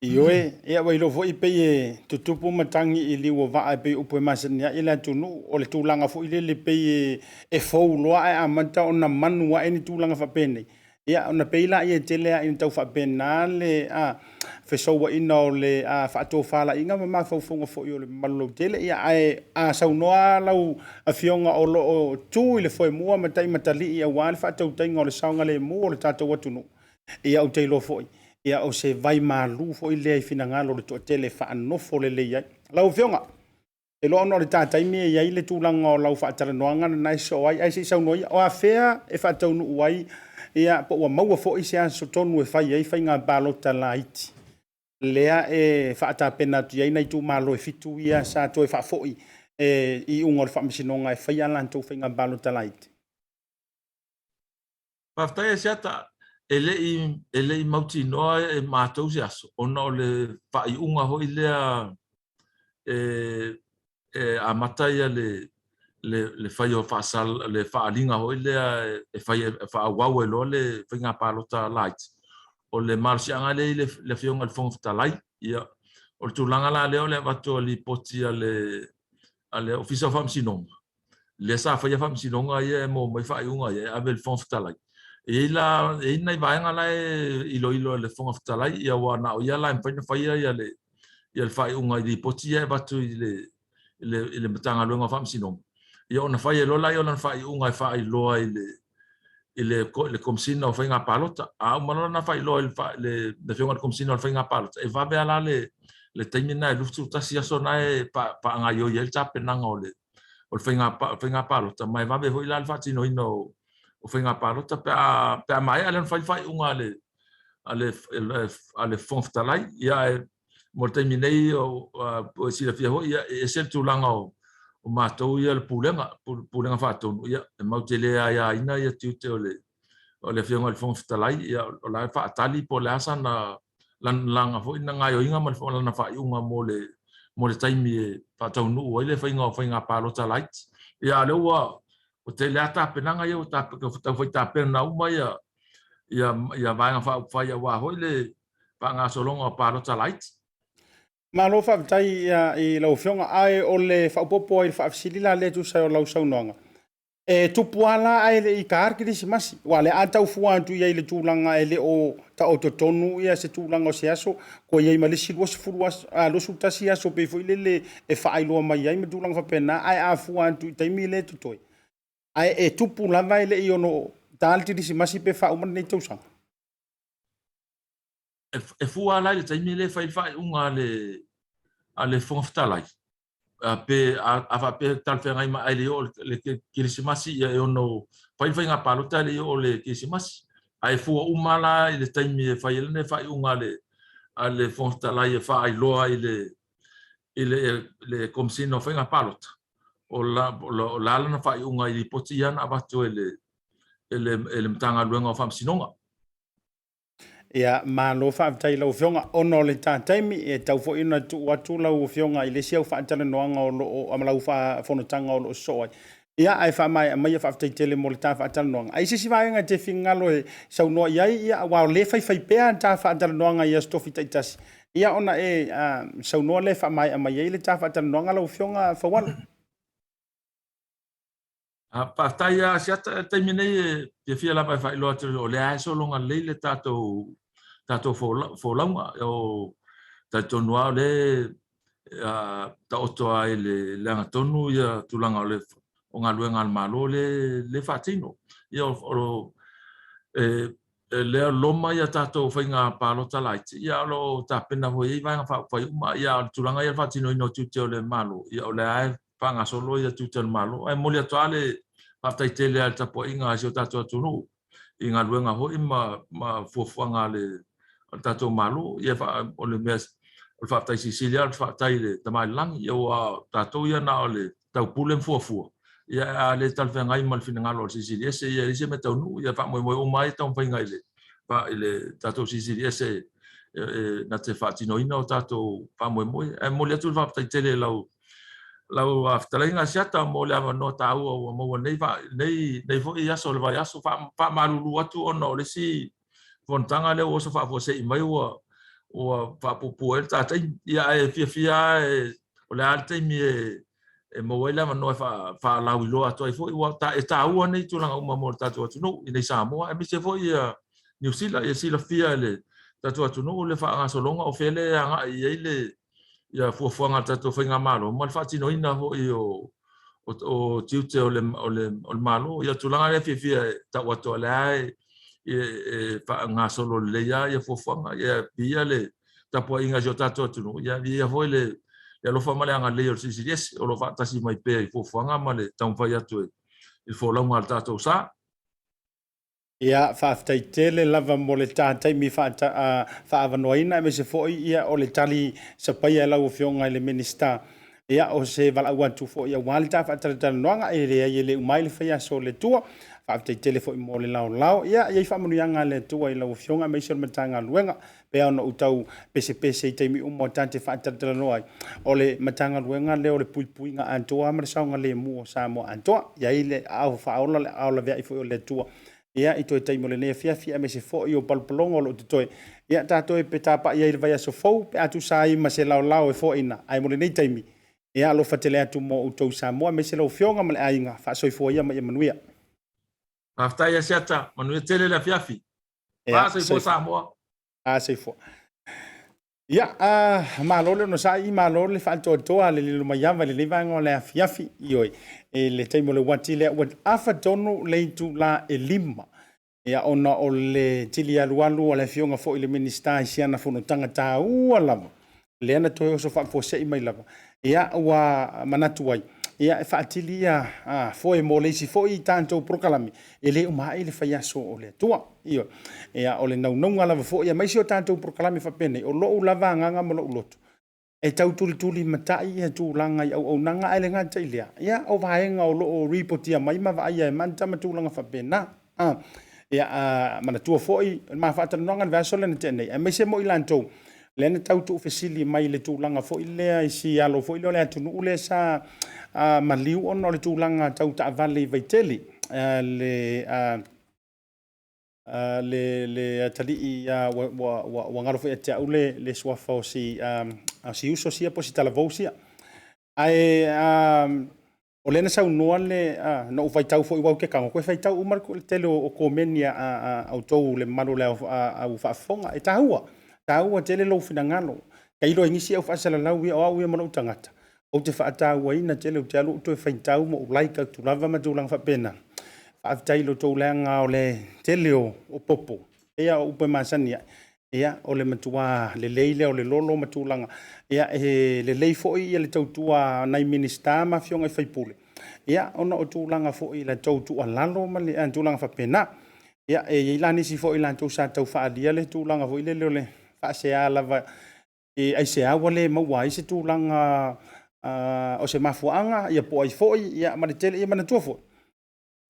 Ioe, ia ua iloa foi pei e tutupu matagi i liu o vaa e pei o upu e masani ai le atunuu. O le tulaga foi lele pei e fou loa ae amata ona manu ae ni tulaga faapenei. Ia, ona pei lea e tele lava ina tau faapena le fesouaina o le faatofalaiga ma mafaufauga foi o le mamalu lautele. Ia, ae a saunoa lau Afioga o lo o tu i le foemua ma taimatalii aua le faatautaiga o le saogalemu o le tatou atunuu, ia ou te iloa foi, ia o se vaimalu foi lea i finagalo o le toatele e faanofo lelei ai. Lau Afioga, E iloa ona o le ta taimi e i ai le tulaga o lau faatalanoaga lena e sosoo ai, ae se i saunoa ia, o afea e faataunuu ai, ia, po ua maua foi se aso tonu e fai ai faiga palota laiti lea e faatapena atu i ai nai itumalo e 7 ia sa toe faafoi e iuga o le faamasinoga e fai a latou faiga palota laiti? Faafetai Asiata, e le i, e le i mautinoa e matou se aso, ona o le faaiuga foi lea e, e amata ia le, le, le fai o faasal, le faaaliga foi lea e fai e faaauau ai loa le faiga palota laiti. O le malosiaga lea i le, le Afioga i le Fofoga Fetalai, ia, o le tulaga la lea o le avatu o lipoti a le, a le Ofisa o Faamasinoga, lea sa faia faamasinoga ia e maua mai faaiuga ia e ave i le Fofoga Fetalai. E i ai la, e i ai nai vaega la e iloilo e le Fofoga Fetalai, ia aua na o ia la e mafai ona faia ia le, ia le faaiuga i lipoti ia e avatu i le, i le, i le Matagaluega o Faamasinoga. Ia ona fai ai loa lea o lana faaiuga e faailoa i le, i le, i le Komesina o Faiga Palota. A uma loa ona faailoa i le, le, le Afioga i le Komesina o le Faiga Palota, e vave lava la le, le taimi lena e 21 aso lena e faagaioi ai le tapenaga o le, o le faiga, faiga palota, ma e vave foi la le faatinoina o, o faiga palota pe a, pe a maea lea ona fai le faaiuga a le, a le, a le Fofoga Fetalai. Ia, ae mo le taimi nei, o, o silafia foi, ia, e ese le tulaga o, o matou ia le Pulega, Pulega Faatonu, ia, e matou te le aiaina ia tiute o le, o le Afioga i le Fofoga Fetalai, ia, o la e faatali po o le a sana, lana foi na gaoioiga ma lana faaiuga mo le mo le taimi e faataunuu ai le faiga o faiga palota laiti. Ia, a o lea ua ua tele lava tapenaga ia ua taufai tapena uma ia ia ia Vaega Faaupufai aua foi le faagasologa o palota laiti. Malo faafetai i lau Afioga, ae o le faaopoopo ai i le faafesili la lea e tusa ai o lau saunoaga, E tupu lava la ae le i ta le Kerisimasi, aua o lea a tau fua atu i ai i le tulaga e le o taoto tonu ia se tulaga o se aso, toe i ai ma le isi 20 aso, 21 aso pei foi lele e faailoa mai ai ma tulaga faapena, ae a fua atu i taimi lea e totoe, ae e tupu lava e le i ono ta le Kerisimasi pe faauma lenei tausaga. E fua lava la i le taimi lea e fai ai le faaiuga a le Fofoga Fetalai, pe a faapea e talafeagai ma ai le oo le Kerisimasi, ia e ono fai le faiga palota e le oo le Kerisimasi. Ae fua uma la i le taimi e fai ai lenei faaiuga a le Fofoga Fetalai e faailoa i le i le le Komesina o Faiga Palota, o la o la lana faaiuga i lipoti ia na avatu e le e le e le Matagaluega o Faamasinoga. Ia, malo faafetai i lau Afioga. Ona o le ta taimi, e tatau foi ona tuu atu lau Afioga i le isi au faatalanoaga o lo o, ma lau fonotaga o lo o sosoo ai. Ia, ae faamaea maia, faafetai tele mo le ta faatalanoaga. A i se isi vaega e te finagalo e saunoa i ai, ia, aua o lea e faifai pea ta faatalanoaga i Aso Tofi taitasi, ia ona e saunoa lea e faamaea mai ai le ta faatalanoaga lau Afioga Faualo. Faafetai lava Asiata, i le taimi nei e fiafia lava e faailoa atu o lea lava e sologa lelei le tatou folauga. O talitonu lava o lea e taoto lava i le agatonu ia tulaga o le o galuega a le Malo lea e faatino. Ia o lea loma ia tatou faiga palota laiti, ia o lo o tapena foi i ai vaega faaupufai uma. Ia a o le tulaga ia o le faatinoina o tiute o le Malo, ia o lea lava e faagasolo ia tiute o le Malo. Ae momoli atu lava le faafetai tele lava i le tapuaiga a si o tatou atunuu i galuega foi ma fuafuaga a le tatou Malo. Ia o le mea o le faafetai silisili lava o le faafetai i le Tama i le Lagi, aua o tatou ia na o le taupule ma fuafua, ia a le talafeagai ma le finagalo o le Silisili Ese, ia e leai se mea taunuu. Ia faamoemoe uma ai taumafaiga i le tatou Silisili Ese na te faatinoina o tatou faamoemoe. Ae momoli atu le faafetai tele i lau fetalaiga Asiata mo le avanoa taua ua maua nei foi aso o le vaiaso. Faamalulu atu ona o le isi fonotaga lea ua oso faafuasei mai ua faapuupuu ai le ta taimi. Ia ae fiafia lava o le a le taimi e maua ai le avanoa e faalauiloa atu ai foi, ua e taua nei tulaga uma mo le tatou atunuu i nei Samoa, aemaise foi ia Niu Sila. Ia silafia e le tatou atunuu le faagasologa o fea lea e agai i ai le ia fuafuaga a le tatou faigamalo ma le faatinoina foi o tiute o le Malo. Ia tulaga lea fiafia e tau atu o lea e faagasolo lelei lava ia fuafuaga. Ia viia le tapuaiga a si o tatou atunuu, ia viia foi le alofa ma le agalelei o le Silisili Ese o lo o faatasi mai pea i fuafuaga ma le taumafai atu i le folauga a le tatou sa. Ia, faafetai tele lava mo le ta taimi faaavanoaina aemaise foi ia o le tali sapaia e lau Afioga i le Minisita. Ia, o se valaau atu foi aua le ta faatalatalanoaga, e leai e le uma ai le faiaso o le Atua. Faafetai tele foi mo le laolao. Ia, i ai faamanuiaga a le Atua i lau Afioga aemaise o le Matagaluega. Pei ona ou tau pesepese i taimi uma o ta te faatalatalanoa ai, o le Matagaluega lea o le puipuiga atoa ma le saogalemu o Samoa atoa. I ai le aao faaola, le aao laveai foi o le Atua. Ia, i toe taimi o lenei afiafi aemaise foi o palopaloga o lo o totoe. Ia, tatou e tapai ai i le vaiaso fou pe a tusa ai ma se laolao e foaina. Ae mo lenei taimi, ia alofa tele atu mo outou Samoa aemaise lau Afioga ma le aiga. Faasoifua ia ma ia manuia. Faafetai Asiata, manuia tele le afiafi. Ia, soifua Samoa. A soifua. Ia, malo le onosai, malo le faatoatoa le lilo mai ava i lenei vaega o le afiafi. Ioe, i le taimi o le uati lea, ua afa tonu le itula e 5. Ia, ona o le tili alualu a le afioga foi i le Minisita i si ana fonotaga taua lava, lea na toe oso faafuasei mai lava, ia ua manatu ai, ia e faatili ia foe mo le isi foi tatou polokalame, e le uma ai le faiaso o le Atua. Ioe. Ia, o le naunauga lava foi, aemaise o tatou polokalame faapenei, o lou lava agaga ma lou loto, e tau tulitulimatai ia tulaga i auaunaga, ae le gata i lea, ia o vaega o lo o ripotia mai ma vaaia e manta ma tulaga faapena. Ia, manatua foi le ma faatalanoaga i le vaiaso lea na tea nei, aemaise mo i latou lea na tau tuufesili mai i le tulaga foi lea i si alo foi lea o le atunuu lea sa maliu ona o le tulaga tau taavale i Vaitele, le atalii ua galo foi ia te au le suafa o si uso sia po o si talavou sia. Ae o lea na saunoa le, na ou faitau foi aua ou te tago, toe faitau uma le tele o komeni a outou le mamalu o le au faafofoga. E taua, taua tele lou finagalo. Tailo i nisi au faasalalau ia, o au ia ma lou tagata, ou te faatauaina tele, ou te alu ou toe faitau ma ou like atu lava ma tulaga faapena. Faafetai i lo outou leaga o le tele o popo, ia o upu e masani ai. Ia, o le matua lelei lea o le lolo ma tulaga. Ia, e lelei foi ia le tautua a nai Minisita ma afioga i sui usufono, ia, ona o tulaga foi i la outou tuualalo ma le tulaga faapena. Ia, e i ai la nisi foi latou sa tau faaalia le tulaga foi lele o le faasea lava e aisea ua le maua ai se tulaga o se mafuaaga, ia po o ai foi, ia ma le tele. Ia manatua foi,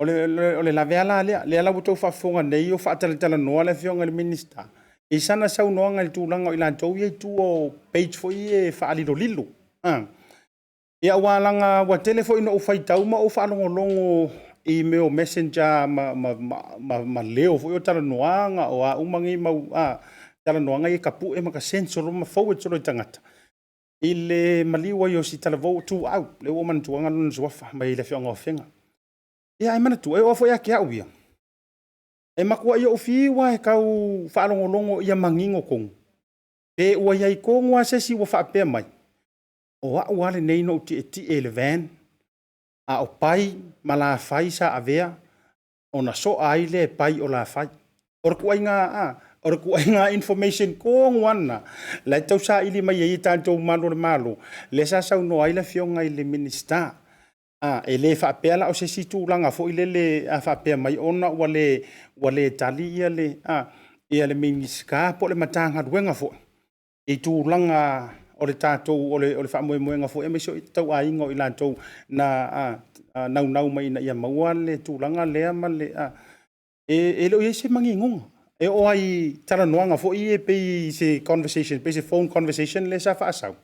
O le lavea la lea, lea la ua outou faafofoga nei o faatalatalanoa le Afioga i le Minisita. i sana saunoaga i le tulaga o i latou ia i tua o page foi ia e faalilolilo. Ia aua leaga ua tele foi ina ou faitau ma ou faalogologo i mea o messenger ma leo foi o talanoaga o a uma nei mau talanoaga ia e tapue ma ka send solo ma forward solo i tagata i le maliu ai o si talavou Tuuau, lea ua ou manatuaina lona suafa mai le afioaga o Afega. Ia ae manatua, e oo foi ia te au ia, e matuai ou fiu lava e tau faalogologo ia manino tonu, pe ua i ai tonu lava se isi ua faapea mai, o au lava lenei na ou tietie i le van, a o Pai ma Lafai sa avea ona soa ai lea e Pai o Lafai. O le ituaiga, a, o le ituaiga information tonu lava lena la e tausaili mai ai e tatou malu o le Malo, lea sa saunoa ai le Afioga i le Minisita. A, e le faapea la o se isi tulaga foi lele a faapea mai ona ua le, ua le tali ia le, a, ia le Minisita po o le Matagaluega foi i tulaga o le tatou, o le faamoemoega foi aemaise o tauaiga o i latou na naunau mai ina ia maua le tulaga lea ma le, e le o i ai se maninoga. E oo lava i talanoaga foi ia pei se conversation, pei se phone conversation lea sa faasau,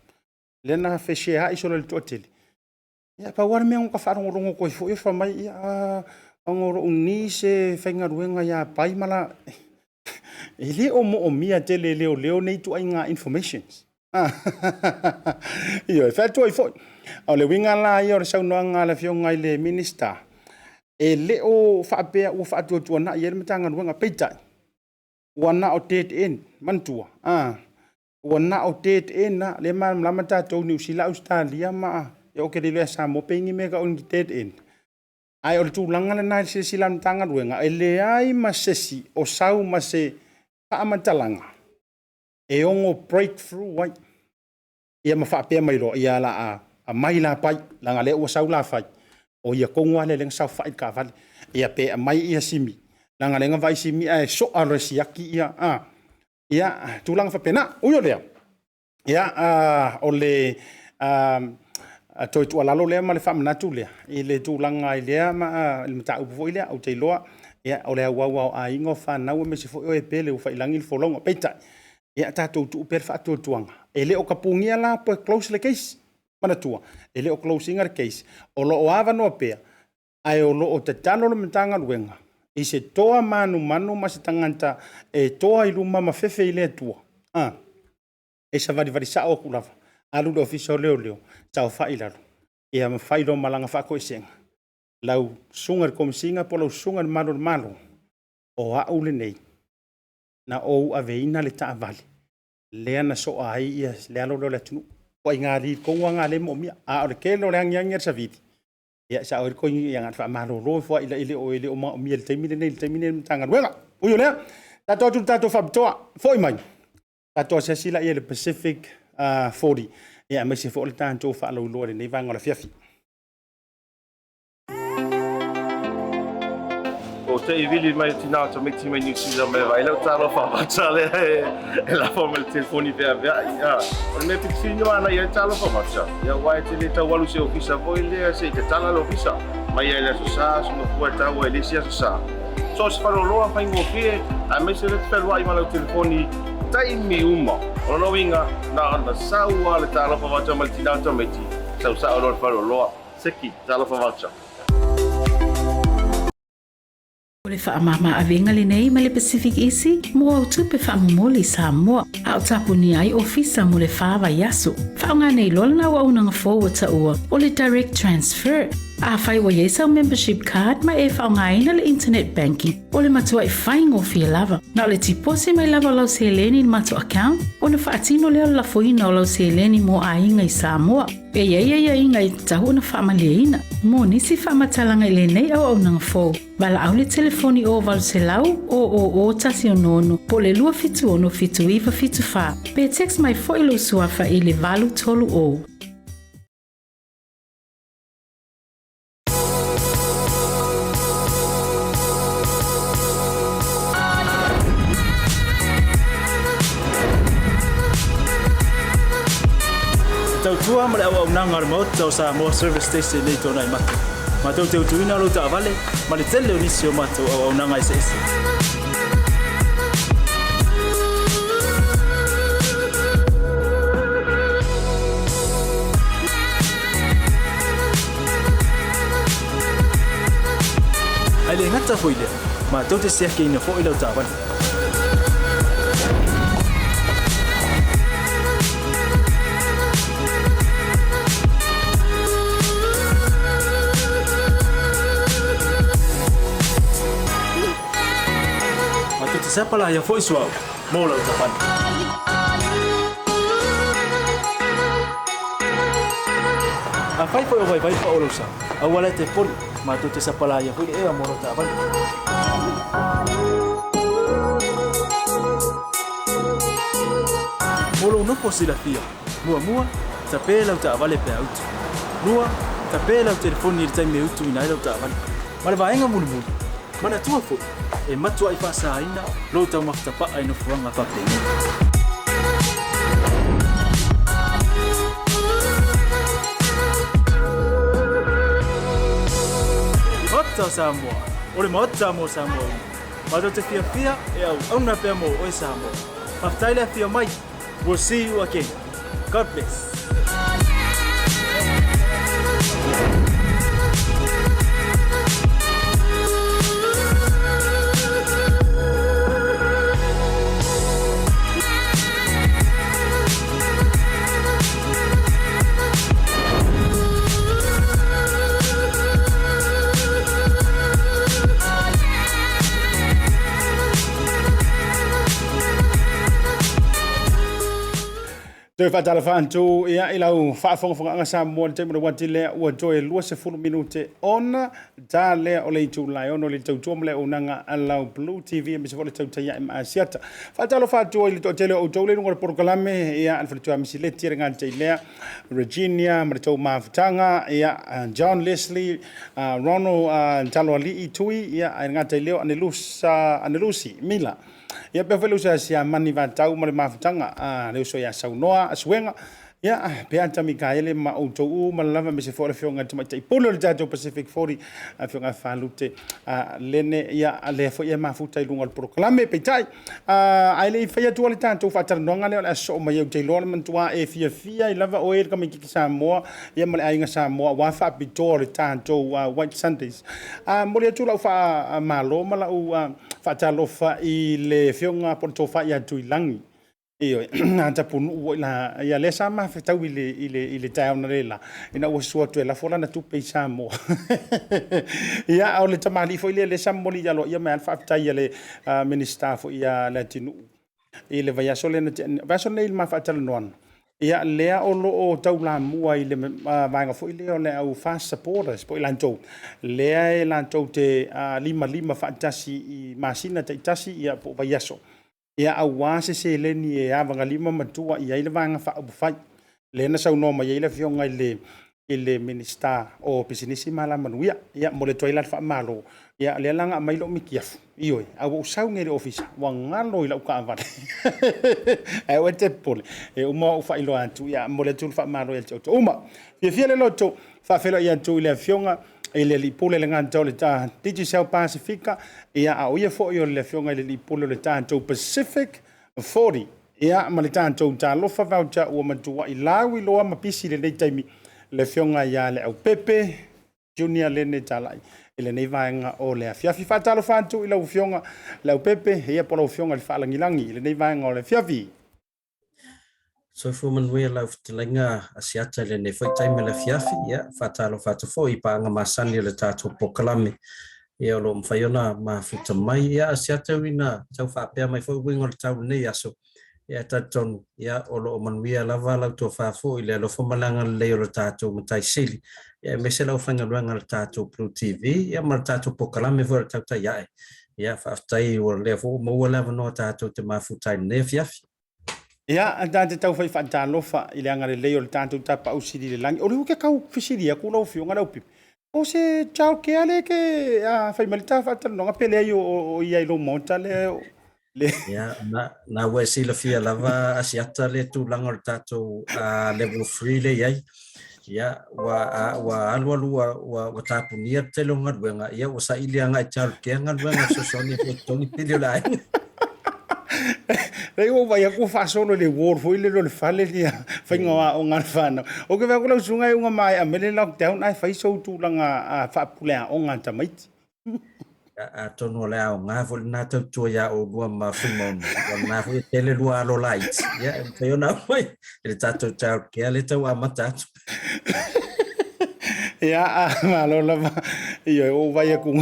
lea na feseai solo e le toatele. Ia pau lava le mea na ota faalogologo atu ai foi o fai mai, ia, ona o lou niece e faigaluega ia Pai ma la... E le o moomia tele e leoleo nei ituaiga informations. Ioe, fai atu ai foi. O le uiga la ia o le saunoaga a le Afioga i le Minisita, e le o faapea ua faatuatuanai ai le Matagaluega, peitai, ua na o dead end, manatua, ua na o dead end lava. O lea e malamalama tatou i Niu Sila, Ausetalia ma... ou te le iloa ia Samoa pe i ai ni mea e tau o ni dead end. Ae o le tulaga lena i le silasila a le Matagaluega, e leai ma se isi o sau ma se faamatalaga e ono break through ai, ia ma faapea mai loa, ia o le a aumai Lapai, leaga o lea ua sau Lafai, o ia tonu lava lea na saofai i le taavale. Ia pe aumai ia Simi, leaga o lea na vaai Simi ae soa loa e siaki ia, a, ia, tulaga faapena. Ui o lea, ia, o le toe tuualalo lea ma le faamanatu lea i le tulaga i lea mataupu foi lea, ou te iloa ia, o le auau lava o aiga, o fanau aemaise foi o e pele ua faiilagi le folauga. Peitai, ia tatou tuu pea le faatuatuaga. E le o tapunia la pe close le case. Manatua, e le o close ina le case. O lo o avanoa pea, ae o lo o tatalo le Matagaluega i se toa manumanu ma se tagata e toa i luma ma fefe i le Atua. E savalivali sao atu lava, alu i le Ofisa o Leoleo, saofai i lalo, ia ma fai loa ma lana faatoesega. Lau susuga i le Komesina po o lau susuga i le Malu o le Malo, o au lenei na ou aveina le taavale lea na soa ai ia le alo lea o le atunuu. Ituaiga tonu lava na lea e moomia. A o le tele o le agiagi a le savili, ia e sao ai le toeaina, ia na ona faamalolo ifo lava e le o manaomia i le taimi lenei, i le taimi lenei i le Matagaluega. Ui o lea, tatou o atu i le tatou faapitoa, foi mai, tatou asiasi laia i le Pacific 40, ia aemaise foi o le tatou faalauiloa i lenei vaega o le afiafi. O te i vili mai tina o tamaiti mai New Zealand mai vaai lau talofa vata lea e lafo mai le telefoni feaveai. O le mea pitofilina ana i ai talofa vata, ia aua e te le tau alu i se ofisa foi lea se i tatala le ofisa. Mai ai le Aso Sa, aso Gafua e tau ai le isi Aso Sa. So o se faleoloa faigofie, aemaise lea te fealuai ma lau telefoni taimi uma. O lona uiga, na ona sau lava le talofa vata mai le tina o tamaiti, sau sao loa le faleoloa. Seki, talofa vata. O le faamama-avega lenei mai le Pacific Easy mo au tupe faamomoli i Samoa, a o tapunia ai ofisa mo le fa vaiaso. Faaaoga nei loa lana auaunaga fou ua taua o le Direct Transfer. Afai ua i ai sau membership card ma e faaaogaina le internet banking, o le matuai faigofie lava. Na o le tiposi mai lava o lau seleni i le matou account, ona faatino lea o le lafoina o lau seleni mo aiga i Samoa. E i ai aiaiga e tatau ona faamalieina. Mo nisi faamatalaga i lenei auaunaga fou, valaau le telefoni o 800 000 166 po o le 276 7974 pe text mai foi lou suafa i le 830. Te tautua ma le auaunaga a le Maota o Samoa Service Station nei Tonai Mata. Matou te utuina lou taavale ma le tele o nisi o matou auaunaga eseese. gata foi lea, matou te siakiina foi lau taavale. Matou te sapalaia foi suauu mo lau taavale. Afai foi o vaivai pao lou sa, aua la e te poli, matou te sapalaia foi le ea mo lau taavale. Mo lou nofo silafia, muamua, tape lau taavale pe a utu. Lua, tape lau telefoni i le taimi e utuina ai lau taavale. Ma le vaega mulimuli, manatua foi, e matuai faasaina lou taumafa tapaa i nofoaga faapenei. Maota o Samoa, o le Maota mo Samoa uma. Matou te fiafia e auauna pea mo oe Samoa. Faafetai le afio mai. We'll see you again. God bless. Toe faatalofa atu ia i lau faafogafogaaga Samoa i le taimi o le uati lea ua toe 20 minute ona ta lea o le itula e ono le tautua ma le auaunaga a lau Blue TV aemaise foi le tautai ae ma Asiata. Faatalofa atu i le toatele o outou le luga o le polokalame ia le faletua Misileti le gata i lea Virginia ma le tou mafutaga ia John Leslie Ronald Taloalii Tui ia le gata i lea o Anelusa Anelusi Mila. Ia pea foi le uso ia Siamani Vatau ma le mafutaga a le uso ia Saunoa Asuega. Ia, Peata Mikaele ma outou uma lava aemaise foi o le Afioga i le Tamaitai Pule o le tatou Pacific 40, Afioga Falute Lene, ia, lea foi e mafuta i luga o le polokalame. Peitai, ae le i fai atua le tatou faatalanoaga lea o le a sosoo mai ai, ou te iloa le manatua e fiafia ai lava oe le tamaitiiti Samoa, ia ma le aiga Samoa aua faapitoa o le tatou White Sundays. Momoli atu lau faamalo ma lau faatalofa i le Afioga po o le Tofa ia Tuilagi. Ioe, na tapunuu foi la, ia lea sa mafetau i le, i le, i le taeao na le la, ina ua sua atu e lafo lana tupe i Samoa. Ia, o le tamalii foi lea, lea sa momoli aloaia mai lava le faafetai a le Minisita foi ia Leatinuu i le vaiaso lea na tea nei, vaiaso nei i le ma faatalanoaga. Ia, lea o lo o taulamua i le vaega foi lea o le au fast supporters po o i latou lea e latou te limalima faatasi i masina taitasi ia po o vaiaso. Ia aua se seleni e avagalima ma tua i ai le Vaega Faaupufai, lea na saunoa mai ai le Afioga i le i le Minisita o Pisinisi ma Alamanuia. Ia, momoli atu ai la le faamalo. Ia, lea la na aumai lou mitiafu, ioe, ae ua ou sau nei i le ofisa, ua galo i lau taavale. Ae aua e te popole, e uma ou faailoa atu. Ia, momoli atu le faamalo ia te outou uma. Fiafia le loto, faafeiloai atu i le Afioga i le Alii Pule le gata o le Digicel Pasifika, ia, a o ia foi o le Afioga i le Alii Pule o le tatou Pacific 40, ia, ma le tatou Talofa Voucher ua matuai lauiloa ma pisi i lenei taimi le Afioga ia Leaupepe Junior Lene Talai i lenei vaega o le afiafi. Faatalofa atu i lau Afioga Leaupepe, ia po o lau Afioga i le Faalagilagi i lenei vaega o le afiafi. Soifua manuia lau fetalaiga Asiata i lenei foi taimi o le afiafi. Ia, faatalofa atu foi i paaga masani o le tatou polokalame ia o lo o mafai ona mafuta mai. Ia, Asiata e ui ina tau faapea mai foi uiga o le tau i lenei aso, ia e talitonu, ia o lo o manuia lava lau tofa foi i le alofa ma le agalelei o le tatou Matai Sili, ia aemaise le aufaigaluega a le tatou Blue TV, ia ma le tatou polokalame foi o le Tautai Ae. Ia, faafetai ua lea foi ua maua le avanoa tatou te mafuta ai i lenei afiafi. Ia, ta te tau fai faatalofa i le agalelei o le tatou Tapaau Sili i le lagi. O lea ou te tau fesili atu lau Afioga Leaupipi, o se child care lea e te fai mai le ta faatalanoaga pe leai o ia i lou maota lea le. Ia, na, na ua e silafia lava Asiata le tulaga o le tatou level 3 lea i ai. Ia, ua, a, ua alu alu ua, ua, ua tapunia le tele o galuega, ia ua saili agai i child care galuega e fesoasoani e totogi pili o le aiga. Leai ua ou vaai atu ua faasolo i le ward foi lele o le fale ia faiga o aoga a le fanau. Ou te vaai atu lau susuga e uga maea mai le lockdown ae fai sou tulaga faapule aoga a tamaiti. Atonu o le aoga foi lena tautua iā oulua ma Fuimaono, o lena foi e tele lua alo laiti, ia e mafai ona aumai i le tatou child care lea e tau amata atu. Ia, malo lava. Ioe, ua ou vaai atu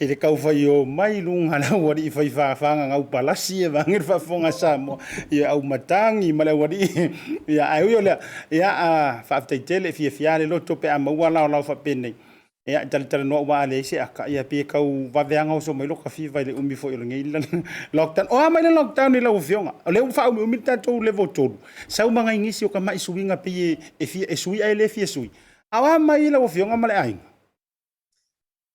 i le tau fai o mai luga le aualii fai fagagau palasi e vaeane le faafofoga a Samoa. Ia, au matagi ma le aualii. Ia, ae ui o lea, ia, faafetai tele, e fiafia lava le loto pe a maua laolao faapenei. Ia, e talatalanoa aua a leai se aka, ia pei e tau vave lava ona oso mai lota fiva i le umi foi o lenei lockdown. O a mai le lockdown i lau Afioga? O lea ua faaumiumi le tatou level 3, sau ma nai nisi o tamai suiga pei e fia e sui ae le fia sui. A o a mai lau Afioga ma le aiga?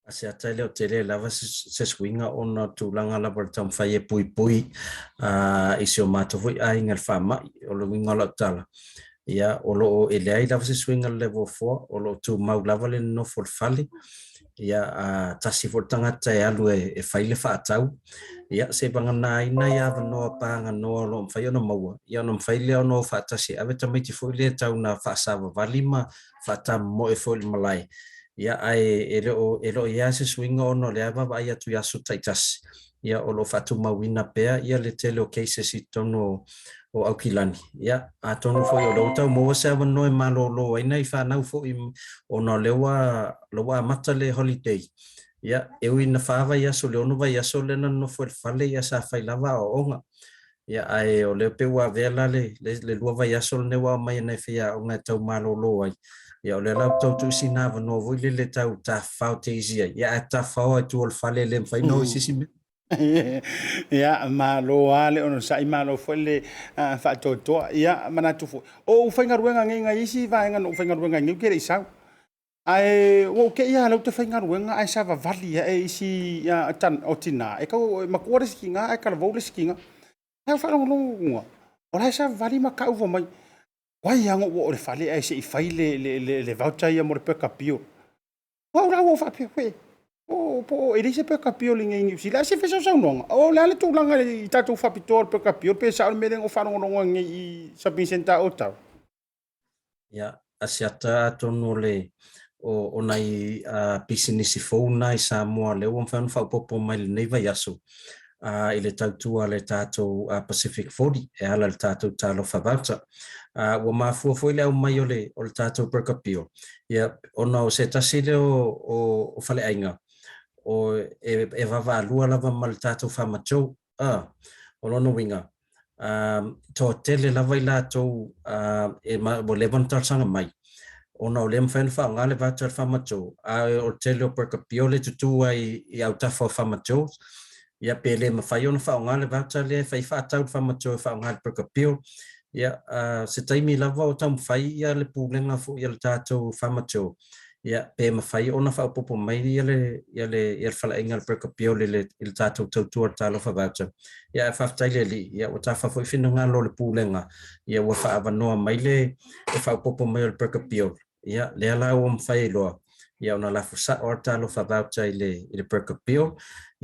Asiata e le o tele lava se suiga ona o tulaga lava o le taumafai e puipui i si o matou foi aiga i le faamai. O le uiga o lau tala, Ia, o lo o e leai lava se suiga i le level 4, o lo o tumau lava le nonofo i le fale. Ia, a tasi foi le tagata e alu e fai le faatau, ia, seivagana ai nai avanoa paganoa o lo o mafai ona maua, ia ona mafai lea ona o faatasi e ave tamaiti foi lea tau ina faasavavali ma faatamomoe foi i le malae. Ia, ae e le o e le o i ai se suiga ona o lea e vaavaai atu i aso taitasi, ia o lo o faatumauina pea ia le tele o cases i totonu o o Aukilani. Ia, atonu foi o lea ua tau maua se avanoa e malolo ai nai fanau foi ona o lea ua lea ua amata le holiday. Ia, e ui ina fa vaiaso i le ono vaiaso lea na nonofo i le fale, ia sa fai lava aoaoga. Ia, ae o lea pei ua avea la le, le, le lua vaiaso lenei ua aumai e nai faiaoga e tau malolo ai. Ia, o lea la ua tau tuu sina avanoa foi lele tau tafafao teisi ai. Ia, ae tafafao lava i tua o le fale e le mafai ona o i se isi mea. Ia, malo lava le onosai, malo foi le faatoatoa. Ia, manatu foi, o ou faigaluega nei nai isi vaega na ou faigaluega ai nei ou te le i sau. Ae ua ou te i lava o lea ou te faigaluega ae savavali ae isi o tina, e tau e matua le isi tina ae talavou le isi tina. Ae ou faalogologo atu, o la e savavali ma tau fai mai, wai lava na ou oo i le fale ae se i fai le voucher ia mo le pekapio. O au la ua ou faapea, wee, po o e leai se pekapio i Niu Sila, ae se i fai sau saunoaga. O le a le tulaga i tatou faapitoa o le pekapio, pe sao le mea lea na ou faalogologo ai nei i shopping centre a Otago? Ia, Asiata atonu o le o, o nai pisinisi fou na i Samoa lea ua mafai ona faaopoopo mai lenei vaiaso i le tautua a le tatou Pacific 40 e ala i le tatou Talofa Voucher. Ua mafua foi le aumai o le, o le tatou Burger Bill, ia, ona o se tasi lea o, o, o faleaiga o, e, e vaavaalua lava ma le tatou Farmer Joe. O lona uiga, toatele lava i latou e ua leva ona talosaga mai, ona o lea e mafai ona faaaoga le voucher a le Farmer Joe, a o le tele o Burger Bill e tutū ai i autafa o Farmer Joe, ia pe le mafai ona faaaoga le voucher lea e fai faatau le Farmer Joe e faaaoga i le Burger Bill. Ia, se taimi lava o taumafai ia le pulega foi a le tatou Farmer Joe, ia, pe mafai ona faaopoopo mai ia le, ia le, ia le faleaiga a le Burger Bill i le, i le tatou tautua i le Talofa Voucher. Ia, ae faafetai i le Alii, ia, ua tafa foi finagalo o le Pulega, ia, ua faaavanoa mai le, le faaopoopo mai o le Burger Bill. Ia, lea la ua mafai ai loa, ia, ona lafo sao lava le Talofa Voucher i le, i le Burger Bill.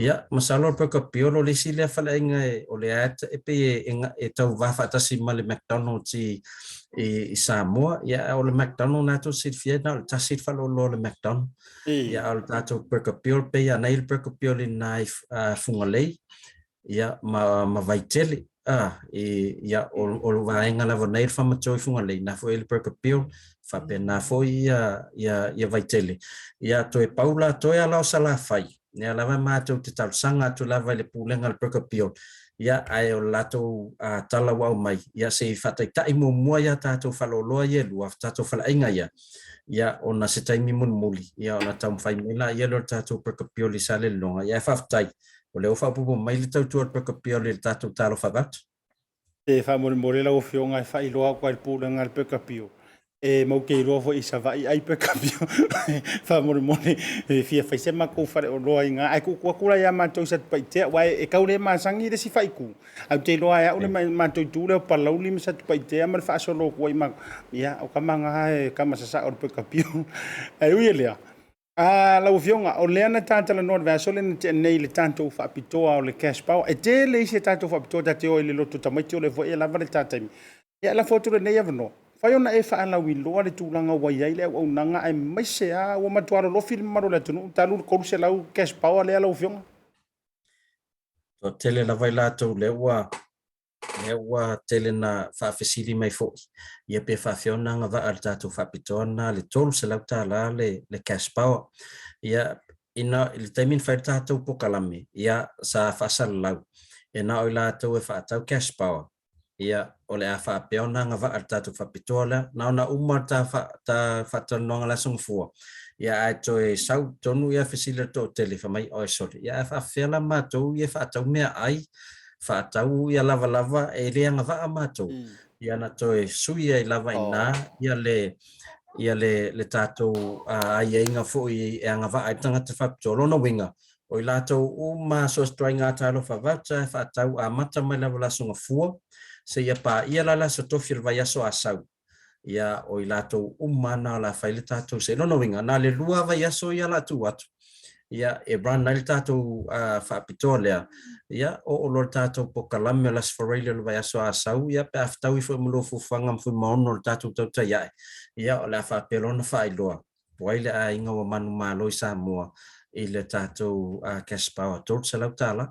Ia, masalo o le Burger Bill o le isi lea faleaiga e, o lea e pei e, e, e tauva faatasi ma le McDonald's i, i Samoa, ia a o le McDonald na tou silafia na o le tasi le faleoloa o le McDonald. Ia a o le tatou Burger Bill pei a nei le Burger Bill i na i Fugalei ia ma ma Vaitele a i ia o o le vaega lava nei le Farmer Joe i Fugalei na foi le Burger Bill faapena foi ia ia ia Vaitele. Ia toe pau la toe ala o Salafai Lea lava matou te talosaga atu lava i le pulega o le Burger Bill, ia, ae o le latou tala ua aumai, ia, se i faataitai muamua ia tatou faleoloa ia e lua, tatou faleaiga ia, ia, ona se taimi mulimuli, ia, ona taumafai mai laia lea o le tatou Burger Bill i Salelologa. Ia, ae faafetai, o lea ua faaopoopo mai le tautua a le Burger Bill i le tatou Talofa Vata. E faamolemole lau Afioga e faailoa atu ai le pulega a le Pekapio, e mau te iloa foi i Savaii ai Pekapio. Faamolemole e fia fai se matou faleoloa i ina, ae tuutuu atu la ia matou i Satupaitea, aua e tau le masani le isi faaitu. Ae ou te iloa lava e au le matou itu lea o Palauli ma Satupaitea ma le faasolo atu ai ma, ia, o tama na e tama sasao o le Pekapio. Ae ui i lea, A, lau Afioga, o lea na ta talanoa i le vaiaso lea na tea nei i le tatou faapitoa o le cash power. E tele isi a tatou faapitoa ta te o i le loto tamaiti o lea foi e lava le ta taimi. Ia, lafo atu lenei avanoa, mafai ona e faalauiloa le tulaga ua i ai le auaunaga aemaise lava ua matua lolofi le mamalu o le atunuu talu le 300 cash power lea lau Afioga? Toatele lava i latou lea ua lea ua tele na faafesili mai foi, ia pe faafefea ona agavaa le tatou faapitoa lena le $300 le le cash power. Ia ina i le taimi na fai le tatou pokalame, ia sa faasalalau e na o i latou e faatau cash power Ia, o le a faapea ona agavaa le tatou faapitoa lea. Na ona uma le ta, ta faatalanoaga le Aso Gafua, ia ae toe sau tonu ia fesili a le toatele fai mai, oi sole, ia ae faafefea la matou ia e faatau meaai, faatau ia lavalava e le agavaa matou. Ia na toe sui ai lava i ina ia le ia le le tatou aiaiga foi e agavaa ai le tagata faapitoa. O lona uiga, O i latou uma so o se ituaiga talofa voucher e faatau amata mai lava le Aso Gafua seia paia la le Aso Tofi o le vaiaso Asau. Ia, o i latou uma na o le a fai le tatou se. Lona uiga, na o le lua vaiaso ia o le a tuu atu, ia, e run ai le tatou faapitoa lea, ia, oo loa le tatou pokalame o le Aso Faraile o le vaiaso Asau, ia, pe a fetaui foi ma lua fuafuaga ma Fuimaono o le tatou tautai ae, ia, o le a faapea loa ona faailoa. Po ai le aiga ua manumalo i Samoa i le tatou cash power $300.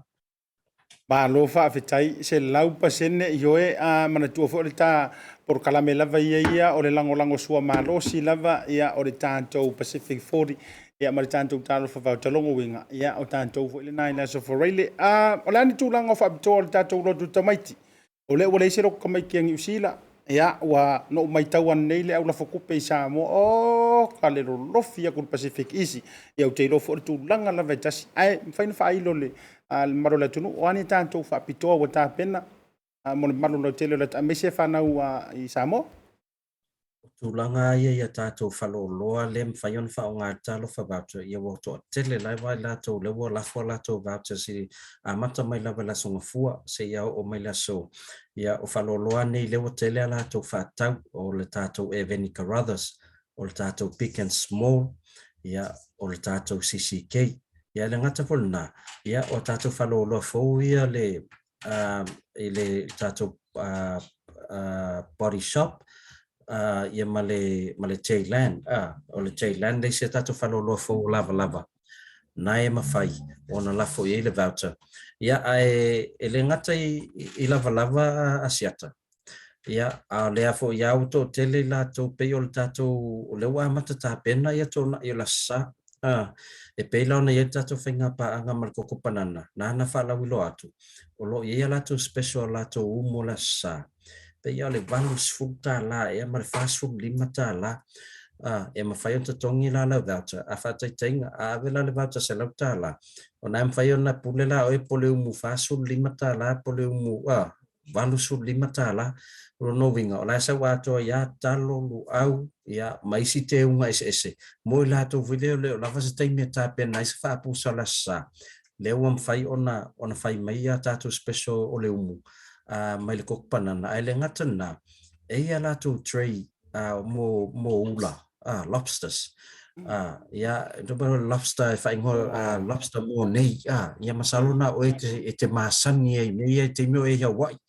Malo faafetai, 100% ioe, a manatua foi o le ta polokalame lava ia ia o le lagolago sua malosi lava ia o le tatou Pacific 40 ia ma le tatou talofa voucher logo uiga ia o tatou foi lena i le aso Faraile. A o le a ni tulaga o faapitoa o le tatou lotu tamaiti? O lea ua leai se lotu tamaiti a Niu Sila, ia, ua na ou matau ananei le au lafo tupe i Samoa, oka le lolofi atu i le Pacific Easy. Ia ou te iloa foi o le tulaga lava e tasi, ae mafai ona faailo i le mamalu o le atunuu, o a ni tatou faapitoa ua tapena mo le mamalu lautele o le atunuu, aemaise fanau i Samoa? O tulaga lava ia i a tatou faleoloa lea e mafai ona faaaoga i le Talofa Voucher, ia ua toatele lava i latou lea ua lafo a latou vouchers i amata mai lava i le Aso Gafua seia oo mai le aso. Ia o faleoloa nei lea ua tele a latou faatau, o le tatou Eveni Carruthers, o le tatou Big and Small, ia o le tatou CCK. Ia e le gata foi i lena, ia o a tatou faleoloa fou ia le i le tatou body shop ia ma le ma le Jayland o le Jayland le isi a tatou faleoloa fou o lavalava na e mafai ona lafo i ai le voucher ia ae e le gata i lavalava Asiata Ia, a o lea foi lava ua toatele i latou pei o le tatou, o lea ua amata tapena ia toonai o le Aso Sa. A, e pei la ona i ai le tatou faiga paaga ma le Koko Panana, nāna faalauiloa atu, o lo o i ai a latou special a latou umu o le Aso Sa, pei lava o le $80 ea ma le $45. A, e mafai ona totogi la lau voucher, a faataitaiga, a ave la le voucher $100, o na e mafai ona pule la oe po o le umu $45 po o le umu, a, $85. O lona uiga, o la e sau atoa ai lava talo, luau, ia, ma isi teuga eseese mo i latou foi lea e le o lava se taimi e tapena ai se faapusa o le Aso Sa, lea ua mafai ona ona fai mai a tatou special o le umu mai le koko panana. Ae le gata lena, e i ai a latou tray mo mo ula, lobsters. Ia, lobster e faaigoa lobster mo nei, ia masalo na o oe e te masani ai i mea ia i taimi o e i Hawaii.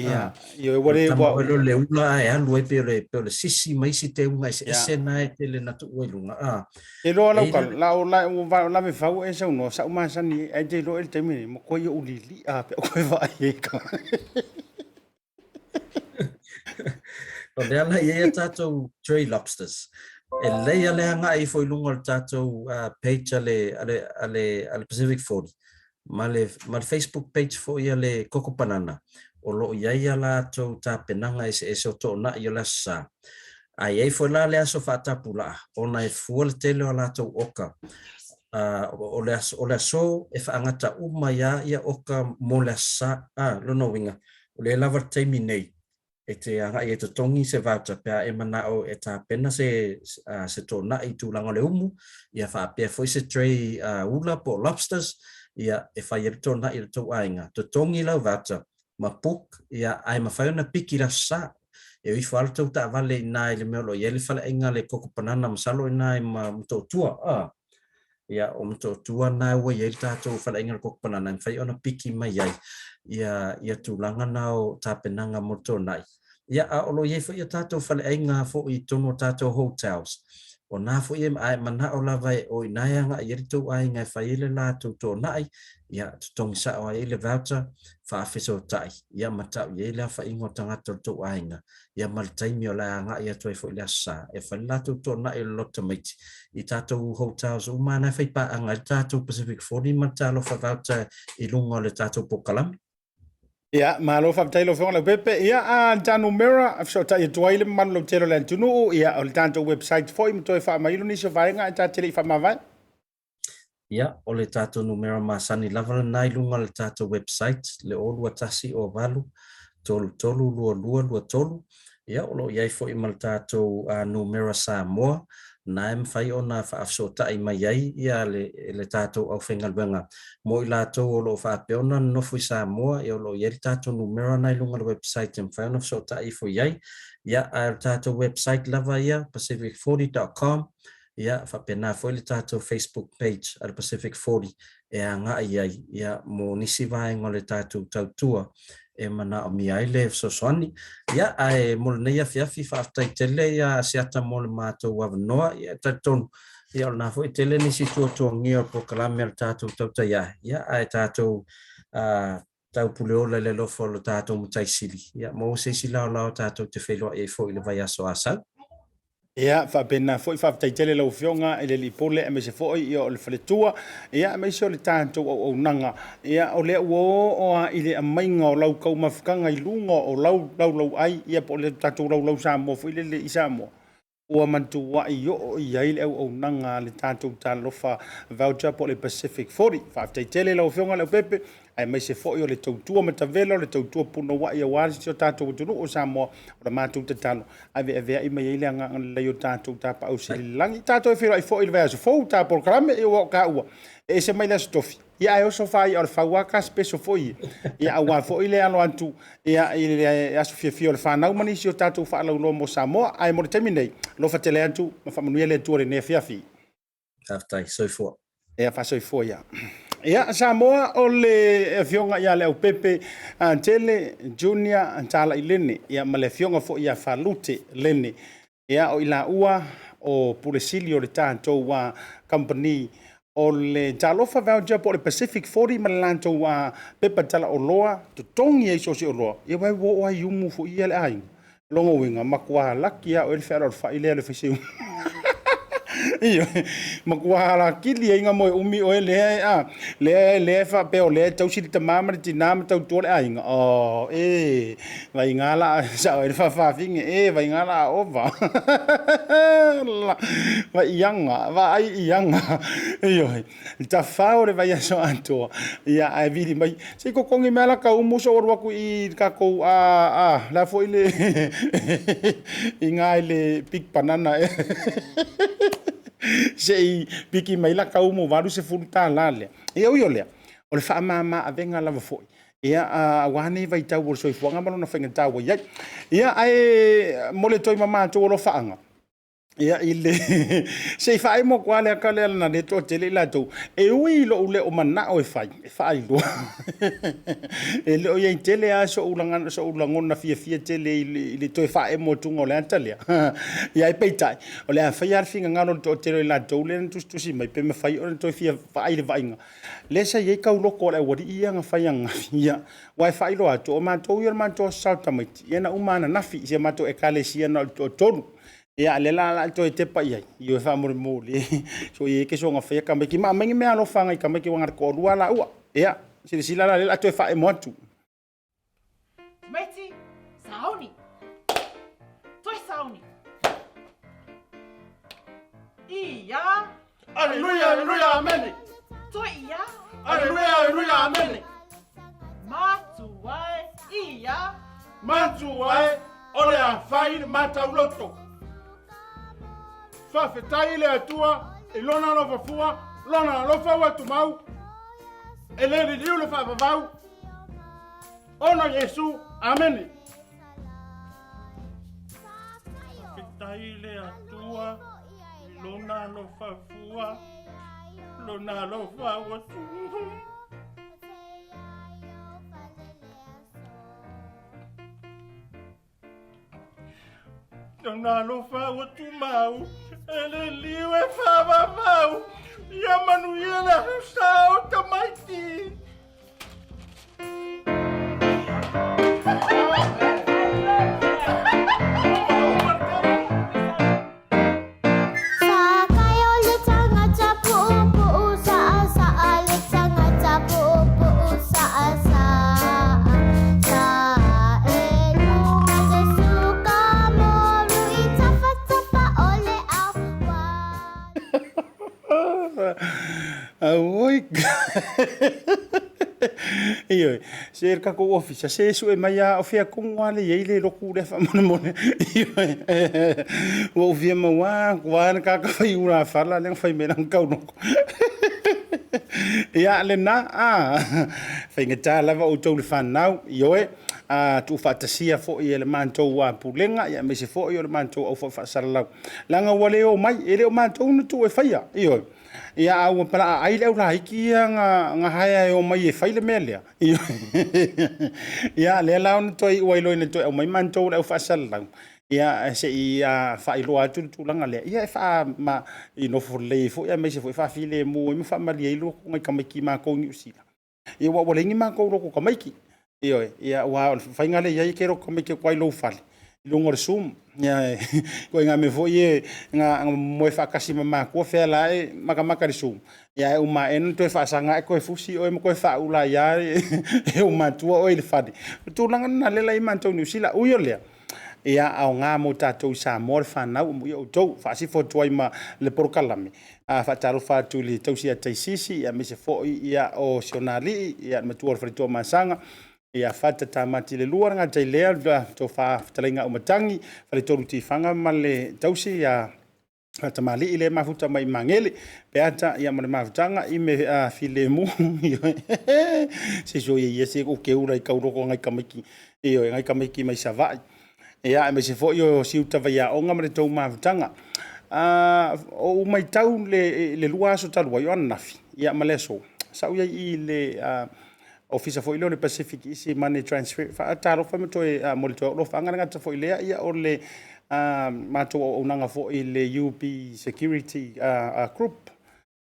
Ia, ia ua le ua o le ula ae alu ai pei o le pei o le sisi ma isi teuga eseese na e tele na tuu ai i luga. Te iloa lau tala, la o la ua lave fau e saunoa, sa ou masani ai, ae te iloa i le taimi lenei, matua ou lilia pe a ou toe vaai ai i ka. O lea la i ai a tatou tray lobsters. E lelei lava le agai ifo i luga o le tatou page a le, a le, a le, a le Pacific 40 ma le, ma le Facebook page foi a le Koko Panana, o lo o i ai a latou tapenaga eseese o toonai o le Aso Sa. A i ai foi la le aso faatapulaa, ona e fua le tele o a latou oka, o le aso, o le aso e faagata uma ai lava ia oka mo le Aso Sa. A, lona uiga, O lea lava le taimi nei e te agai e totogi se voucher pe a e manao e tapena se se toonai i tulaga o le umu, ia faapea foi se tray ula po o lobsters, ia e fai ai le toonai i le tou aiga. Totogi lau voucher ma book, ia ae mafai ona piki i le Aso Sa. E o ifo lava le tou taavale i ina i le mea o lo o i ai le faleaiga a le Koko Panana masalo i ina i Motootua. Ia, o Motootua na ua i ai le tatou faleaiga o le Koko Panana e mafai ona piki mai ai ia, ia tulaga na o tapenaga mo le toonai. Ia, a o lo o i ai foi a tatou faleaiga foi i totonu o tatou hotels. O nā foi e, a e mana'o lava e o inā e agaʻi ai le tou aiga e fai ai le latou toonai, ia, totogi sa'o ai le voucher, faafesootai, ia, ma ta'u i ai le afa'iga o tagata o le tou aiga, ia, ma le taimi o le a agaʻi atu ai foi i le Aso Sa, e fai le latou toonai o le loto tamaiti i tatou hotels uma lava na e faipaaga ai le tatou Pacific 40 ma le Talofa Voucher i luga o le tatou polokalame. Ia, malo faafetai lau Afioga Leaupepe. Ia, a le ta numera, e fesootai atu ai le mamalu lautele o le atunuu, ia, o le tatou website foi ma toe faamailo nisi o vaega ae ta te le i faamavae. Ia, o le tatou numera masani lava lena i luga o le tatou website, le 021 08 33 22 23. Ia, o lo o i ai foi ma le tatou numera Samoa, na e mafai ona faafesootai mai ai ia le, le tatou aufaigaluega. Mo i latou o lo o faapea ona nonofo i Samoa, ia o lo o i ai le tatou numera na i luga o le website e mafai ona fesootai ifo i ai. Ia, ae o le tatou website lava ia, pacific40.com, ia, faapena foi le tatou Facebook page a le Pacific 40 e agai ai ia mo nisi vaega o le tatou tautua e manaomia ai le fesoasoani. Ia, ae mo lenei afiafi, faafetai tele ia Asiata mo le matou avanoa. Ia, e talitonu, ia o lena foi e tele nisi tuatuagia o le polokalame a le tatou tautai ae, ia, ae tatou taupuleola i le alofa o lo tatou Matai Sili, ia maua se isi laolao tatou te feiloai ai foi i le vaiaso a sau. Ia, faapena foi, faafetai tele lau Afioga i le Alii Pule aemaise foi ia o le faletua, ia aemaise o le tatou auaunaga. Ia, o lea ua oo lava i le aumaiga o lau taumafataga i luga o lau laulauai, ia po o le tatou laulau Samoa foi lele i Samoa, ua matuai oo i ai le auaunaga a le tatou Talofa Voucher po o le Pacific 40. Faafetai tele i lau Afioga Leaupepe, aemaise foi o le tautua matavela, o le tautua punouai aua si o tatou atunuu o Samoa. O le matou tatalo, aveaveai mai ai le agaga lelei o tatou tapaau sili i le lagi. Tatou e feiloai foi i le vaiaso fou, ta polokalame, ia ua o taua, e ese mai le Aso Tofi, ia ae oso fā ia o le fau a ka special foi ia, ia aua foi le alo atu ia i le aso fiafia o le fanau ma nisi o tatou faalauiloa mo Samoa. Ae mo le taimi nei, alofa tele atu ma faamanuia le Atua i lenei afiafi. Faafetai. Soifua. Ia, faasoifua ia. Ia, Samoa, o le Afioga ia Leaupepe Tele Junior Talailene, ia, ma le Afioga foi ia Falute Lene. Ia, o i laua o Pule Sili o le tatou kamupani o le Talofa Voucher po o le Pacific 40 ma le latou pepa talaoloa totogi ai so o se oloa. Ia, aua ua oo lava i umu foi ia le aiga. Lona uiga, matua laki lava oe le fealoalofai lea le faiseu. Ioe, matua lakili ai nga moe umi oe lea e a, lea lea e faapea o lea e tausi le tama ma le tina ma tautua le aiga. Oh, e, vaiga la sao ai le faafafine, e, vaiga la a ova. La, vai ianga, vaai ianga. Ioe. Tafao le vaiaso atoa. Ia, ae vili mai. Se i totogi mai la ka umu so alu atu i tatou a a la foi le i ngā i le big banana e. Se i piki mai la ka umu $80 lea. Ia ui o lea, o le faamama avega lava foi. Ia, aua nei vaitau o le soifuaga ma lona faigata ua i ai. Ia, ae mo le toe mama atu o alofaaga, Ia, i le se i faaemo atu lava le ata lea leaga lea e toatele i latou, e ui i lou leo manao e fai, e faailoa. E le o i ai tele lava so'u so'u lagona fiafia tele i le toe faaemo atuga o le ata lea. Ia ae peitai, o le a fai lava le finagalo o le toatele o i latou lea na tusitusi mai pe mafai ona toe fia vaai i le vaaiga. Lea sa i ai tauloko a le aualii ia na fai ananafi. Ia, aua e faailoa atu, o matou ia o le matou Aso Sa o tamaiti, ia na uma ananafi i si a matou Ekalesia na o le toatolu. Ia, lea la la toe tepa i ai, ioe faamolemole, so i e ke soga faia tamaiti, ma aumai ni meaalofa nai tamaiti aua na o le toalua lava laua. Ia, silasila la lea o le a toe faaemo atu. Tamaiti, sauni. Toe sauni. Ia. Aleluia, aleluia, amene. Toe ia. Aleluia, aleluia, amene. Matua e, ia. Matua e, o le a fai le matauloto. Faafetai i le Atua i lona alofa fua, lona alofa ua tumau, e le liliu le faavavau, ona Iesu. Amene. Faafetai i le Atua i lona alofa fua, lona alofa ua tumau. Lona alofa ua tumau. E le liu e faavavau, ia manuia le aso sa o tamaiti. Auoi. Ioe, se le tatou ofisa, se sue mai a o fea tonu lava le i ai le lotu lea faamolemole. Ioe, ua ou fia maua atu lava le tagata faiulafala lea na fai mai lana tauloko. Ia, lena, a, faigata lava outou le fanau, ioe, a tuufaatasia foi e le matou Pulega, aemaise foi o le matou au faasalalau, leaga ua le omai, e le o matou na tuu e faia, ioe. Ia, a ua palaaai le aulaiti ia na haea e omai e fai le mea lea. Ia, lea la ona toe iu ai loa ina toe aumai matou le au faasalalau, ia se i faailoa atu le tulaga lea, ia e faa ma, i nofo lelei ai foi aemaise foi e faafilemu ai ma faamalie ai loto o nai tamaiti matou i Niu Sila. Ia aua ua leai ni matou loto tamaiti. Ioe, ia aua o le faiga lea e i ai e te loto tamaiti atu ai i lou fale i luga o le Zoom. Ia ituaiga mea foi ia na moe faatasi ma matua feala e matamata i le Zoom. Ia ae uma ae ona toe faasaga ae toe fusi oe ma toe faaula ai lava e ou matua oe i le fale. O le tulaga lena lea la e i ai matou i Niu Sila. Ui o lea, ia aoga mo tatou i Samoa le fanau, amuia outou. Faasifo atu ai ma le polokalame. A faatalofa atu i le tausi ia Taisisi, aemaise foi ia o si ona alii, ia le matua o le faletua Masaga, ia Fata Tamati le lua, le gatai lea, le tofa fetalaiga Aumatagi, faletolu Tifaga ma le tausi ia Faatamalii lea e mafuta mai i Magele, Peata ia ma le mafutaga i me filemu. Se soia ia se ou te ula i tauloko ngai tamaiti, ioe, ngai tamaiti mai Savaii. Ia, aemaise foi o Siuta Vaiaoga ma le tou mafutaga. O ou matau le 2 aso talu ai o ananafi, ia ma le aso, sa ou i ai i le ofisa foi lea o le Pacific Easy Money Transfer, faatalofa ma toe mo le toe alofaga le gata foi lea, ia o le matou auaunaga foi i le UB Security Group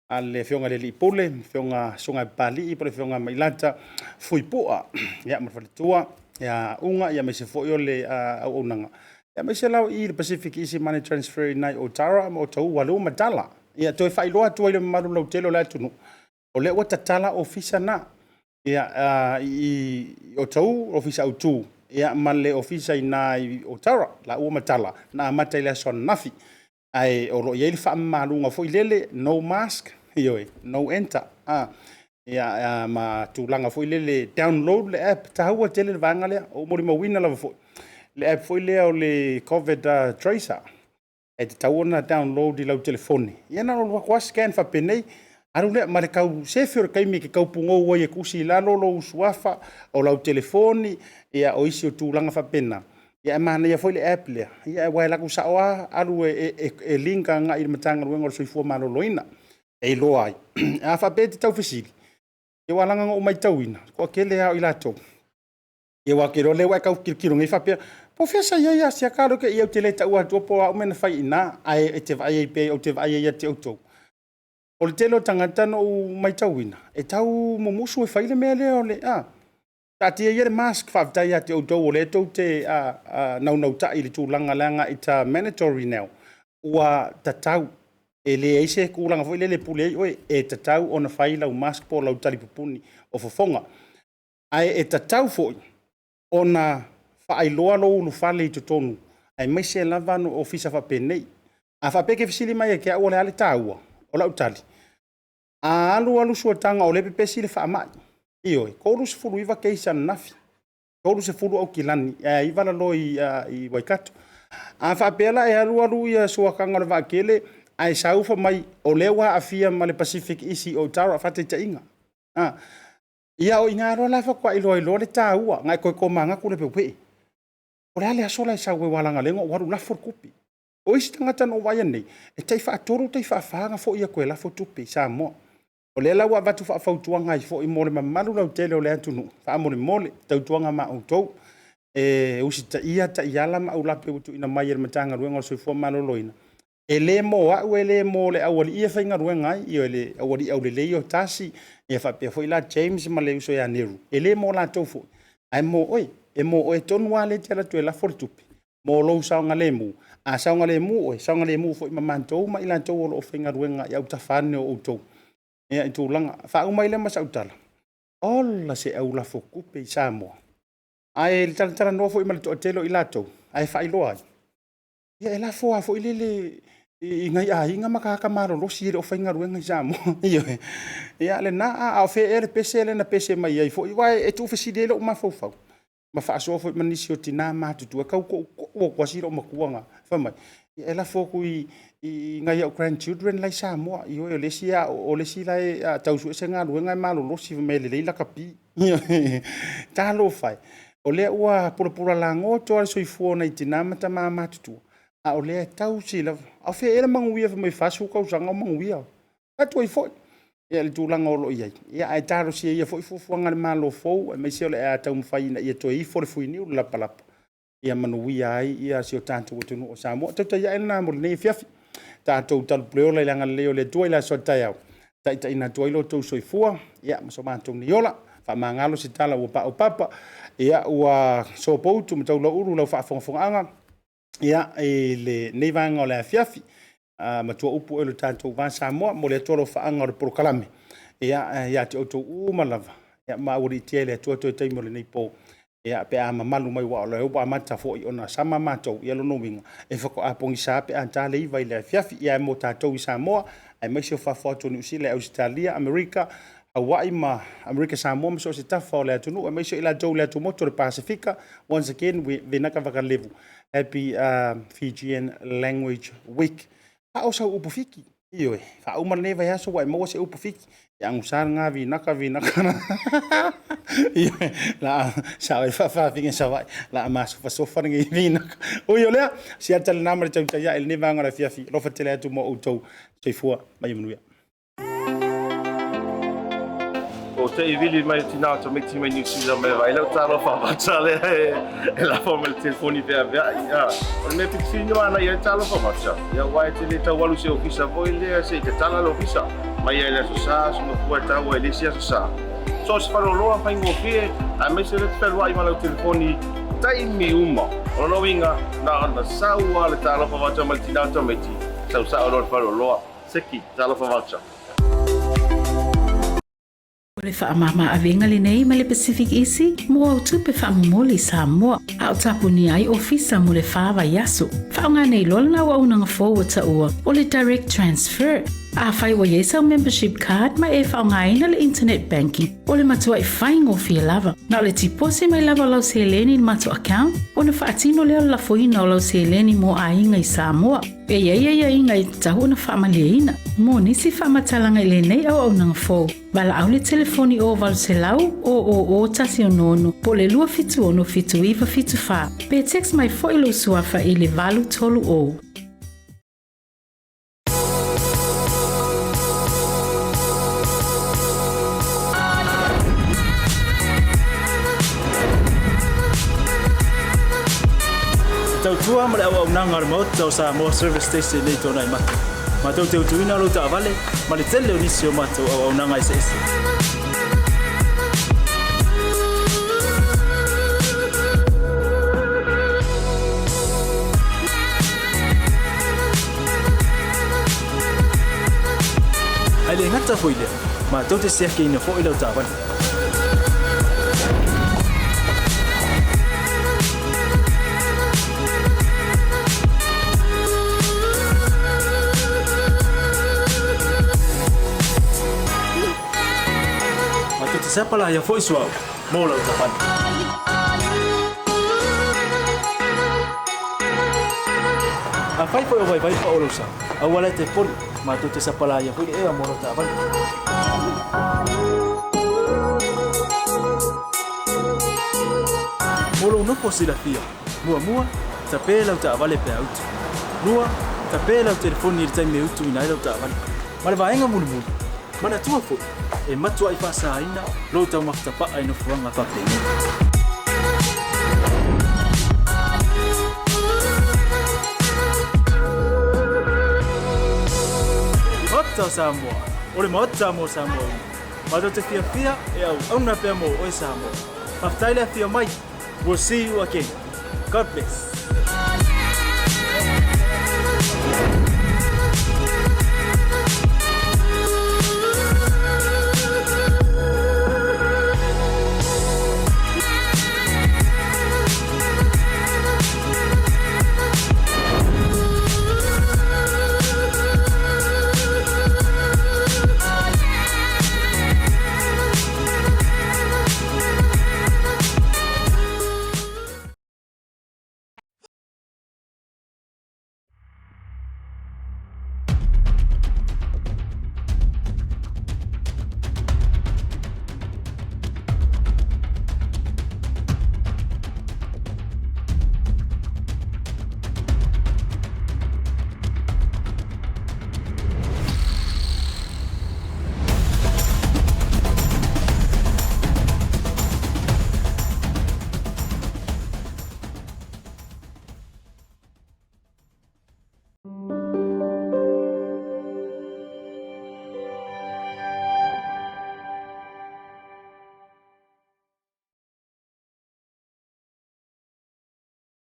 a le Afioga i le Alii Pule, le Afioga Susuga Papalii po o le Afioga Mailata Fuipua, ia ma le faletua ia Uga, ia aemaise foi o le auaunaga, ia aemaise la i le Pacific Easy Money Transfer i nai Otara ma Otahuhu lea ua matala. Ia toe faailoa atu ai le mamalu lautele o le atunuu, o lea ua tatala ofisa na ia i Otahuhu, ofisa autu, ia ma le ofisa i na i Otara, la ua matala, na amata i le aso ananafi. Ae o lo o i ai le faamamaluga foi lele, no mask, ioe, no enter. Ia, ma tulaga foi lele, download le app, taua tele le vaega lea, o molimauina lava foi, le app foi lea o le COVID Tracer, e tatau ona download i lau telefoni. Ia na ona alu atu lava scan faapenei, alu lea ma le tau sefe o le taimi e te tau pugou ai e tusi i lalo lou suafa, o lau telefoni, ia o isi o tulaga faapena. Ia e manaia foi le app lea, ia aua e alu atu sao lava alu e link agai i le Matagaluega o le Soifua Maloloina e iloa ai. A faapea e te tau fesili, ia aua leaga na ou matauina, e toatele lava o i latou, ia aua ou te iloa o lea ua e tau tilotilo nei faapea, po o fea sa i ai Asiata lea ou te, ia ou te le taua atua po o a au mea na fai i ina, ae e te vaai ai pea, ou te vaai ai ia te outou. O le tele o tagata na ou matauina, e tau mumusu e fai le mea lea o le, a, taatia ia le mask, faafetai ia te outou o lea tou te naunautai i le tulaga leaga it's a mandatory now. Ua tatau, e leai se tulaga foi lele e pule ai oe, e tatau ona fai lau mask po o lau talipupuni o fofoga. Ae e tatau foi ona faailoa lou ulufale i totonu, aemaise lava no ofisa faapenei. A faapea e te fesili mai ia te au o le a le taua, o lau tali, a alu alu suataga o lea e pepesi le faamai, ioe, 39 case ananafi, 30 Aukilani, ae 9 lalo i Waikato. A faapea la e alu alu ia suataga o le vaatele, ae sau fai mai o lea ua aafia ma le Pacific Easy o Tara, faataitaiga. Ia o i ina loa la faatoa iloa ai loa le taua, na e toe tomanatu lea pea, o le a le aso la e sau ai, aua leaga o lea na ou alu lafo le tupe. O isi tagata na ou vaaia nei, e tai faatolu tai faafa ona foi atu e lafo tupe i Samoa. O lea la ua avatu faafautuaga ai foi mo le mamalu lautele o le atunuu, faamolemole, tautuana ma outou, e usitaia taiala ma aulape ua tuuina mai e le Matagaluega o le Soifua Maloloina. E le mo au, e le mo le aualii e faigaluega ai, ioe, le aualii aulelei o Tasi, ia faapea foi la James ma le uso ia Neru, e le mo latou foi, ae mo oe, e mo oe tonu lava lea e te alu atu e lafo le tupe, mo lou saogalemu. A saogalemu oe, saogalemu foi ma matou ma i latou o lo o faigaluega i autafa ane o outou. Ia, i tulaga. Faauma ai lea ma sau tala, ola se au lafo tupe i Samoa, ae i le talatalanoa foi ma le toatele o i latou, ae faailoa ai, ia e lafo lava foi lele i nai aiga ma tagata malolosi e le o faigaluega i Samoa. Ioe. Ia lena, a o fea ea le pese lea na pese mai ai foi, aua e tuufesili ai lou mafaufau ma faasoa foi ma nisi o tina matutua, e tau toutou atu lava si loomatua na, fai mai, ia e lafo atu i nai au grandchildren la i Samoa. Ioe, o le isi o le isi la e tau sue se galuega e malolosi, fai mai e lelei lakapi. Talofa e, o lea ua pulapula lagoto lava le soifua o nai tina ma tama matutua, a o lea e tausi lava. A o fea ea le manuia fai mai 40 tausaga o manuia? Atu ai foi ia le tulaga o lo o i ai, ia ae talosia ia foi fuafuaga a le Malo fou, aemaise o le a taumafai ina ia toe ifo le fuiniu i le lapalapa, ia manuia ai ia si o tatou atunuu o Samoa. Tautai ae lena mo lenei afiafi. Tatou talupuleola i le agalelei o le Atua i le aso a taeao, taitaiina atu ai lo outou soifua, ia, ma so matou nei ola. Faamagalo se tala ua paopapa, ia, ua sopoutu ma taulaulu lau faafogafogaaga, ia, i lenei vaega o le afiafi. Matua upu oe i lo tatou va Samoa, momoli atu alofaaga o le polokalame, ia, ia te outou uma lava, ia, ma aualiitia e le Atua toe taimi o lenei po, ia, pe a mamalu mai, aua o lea ua amata foi ona sama matou, ia lona uiga, e faatoa pogisa pe a ta le 9 i le afiafi. Ia, ae mo tatou i Samoa, aemaise o fafo atu o Niu Sila, Ausetalia, Amerika, Hawaii ma Amerika Samoa ma so o se tafa o le atunuu, aemaise o i latou i le atumotu o le Pasefika, once again, we vinaka vakalevu. Happy Fijian Language Week. A o sau upu Fiki? Ioe, faauma lenei vaiaso ua e maua se upu Fiki. E agusa lena vinaka vinaka na. Ioe, la sao e faafaafine Savaii, la masofasofa lenei vinaka. Ui o lea, siata lena ma le tautai ae lenei vaega o le afiafi. Alofa tele atu mo outou. Soifua ma ia manuia. O te i vili mai o tina o tamaiti mai Niu Sila mai vai lau talofa vata lea e lafo mai le telefoni veaveai. O le mea pito sili ona ana i ai talofa vata, ia aua e te le tau alu i se ofisa foi lea se i tatala le ofisa mai ai le aso Sa, aso Gafua e tau ai le isi aso Sa. So o se faleoloa faigofie aemaise o lea e te fealuai ma lau telefoni taimi uma. O lona uiga, na ona sau lava le talofa vata mai le tina o tamaiti, sau sao loa i le faleoloa. Seki, talofa vata. O le faamama-avega lenei ma le Pacific Easy mo au tupe faamomoli i Samoa, a o tapunia ai ofisa mo le fa vaiaso. Faaaoga nei loa lana auaunaga fou ua taua o le Direct Transfer. Afai ua i ai sau membership card ma e faaaogaina le internet banking, o le matuai faigofie lava. Na o le tiposi mai lava o lau seleni i le matou account, ona faatino lea o le lafoina o lau seleni mo aiga i Samoa. E i ai aiaiga e tatau ona faamalieina. Mo nisi faamatalaga i lenei auaunaga fou, valaau le telefoni o 800 000 166 po o le 276 7974 pe text mai foi lou suafa i le 830. Te tautua ma le auaunaga a le Maota o Samoa Service Station nei Tuanai Mata. Matou te utuina lou taavale ma le tele o nisi o matou auaunaga eseese. Ae le gata foi i lea, matou te siakiina foi lau taavale. Matou te sapalaia foi suauu mo lau taavale. Afai foi o vaivai pao lou sa, aua la e te poli, matou te sapalaia foi le ea mo lau taavale. Mo lou nofo silafia, muamua, tape lau taavale pe a utu. Lua, tape lau telefoni i le taimi e utuina ai lau taavale. Ma le vaega mulimuli, manatua foi, e matuai faasaina lou taumafa tapaa i nofoaga faapenei. Maota o Samoa, o le Maota mo Samoa uma. Matou te fiafia e auauna pea mo oe Samoa. Faafetai le afio mai. We'll see you again. God bless.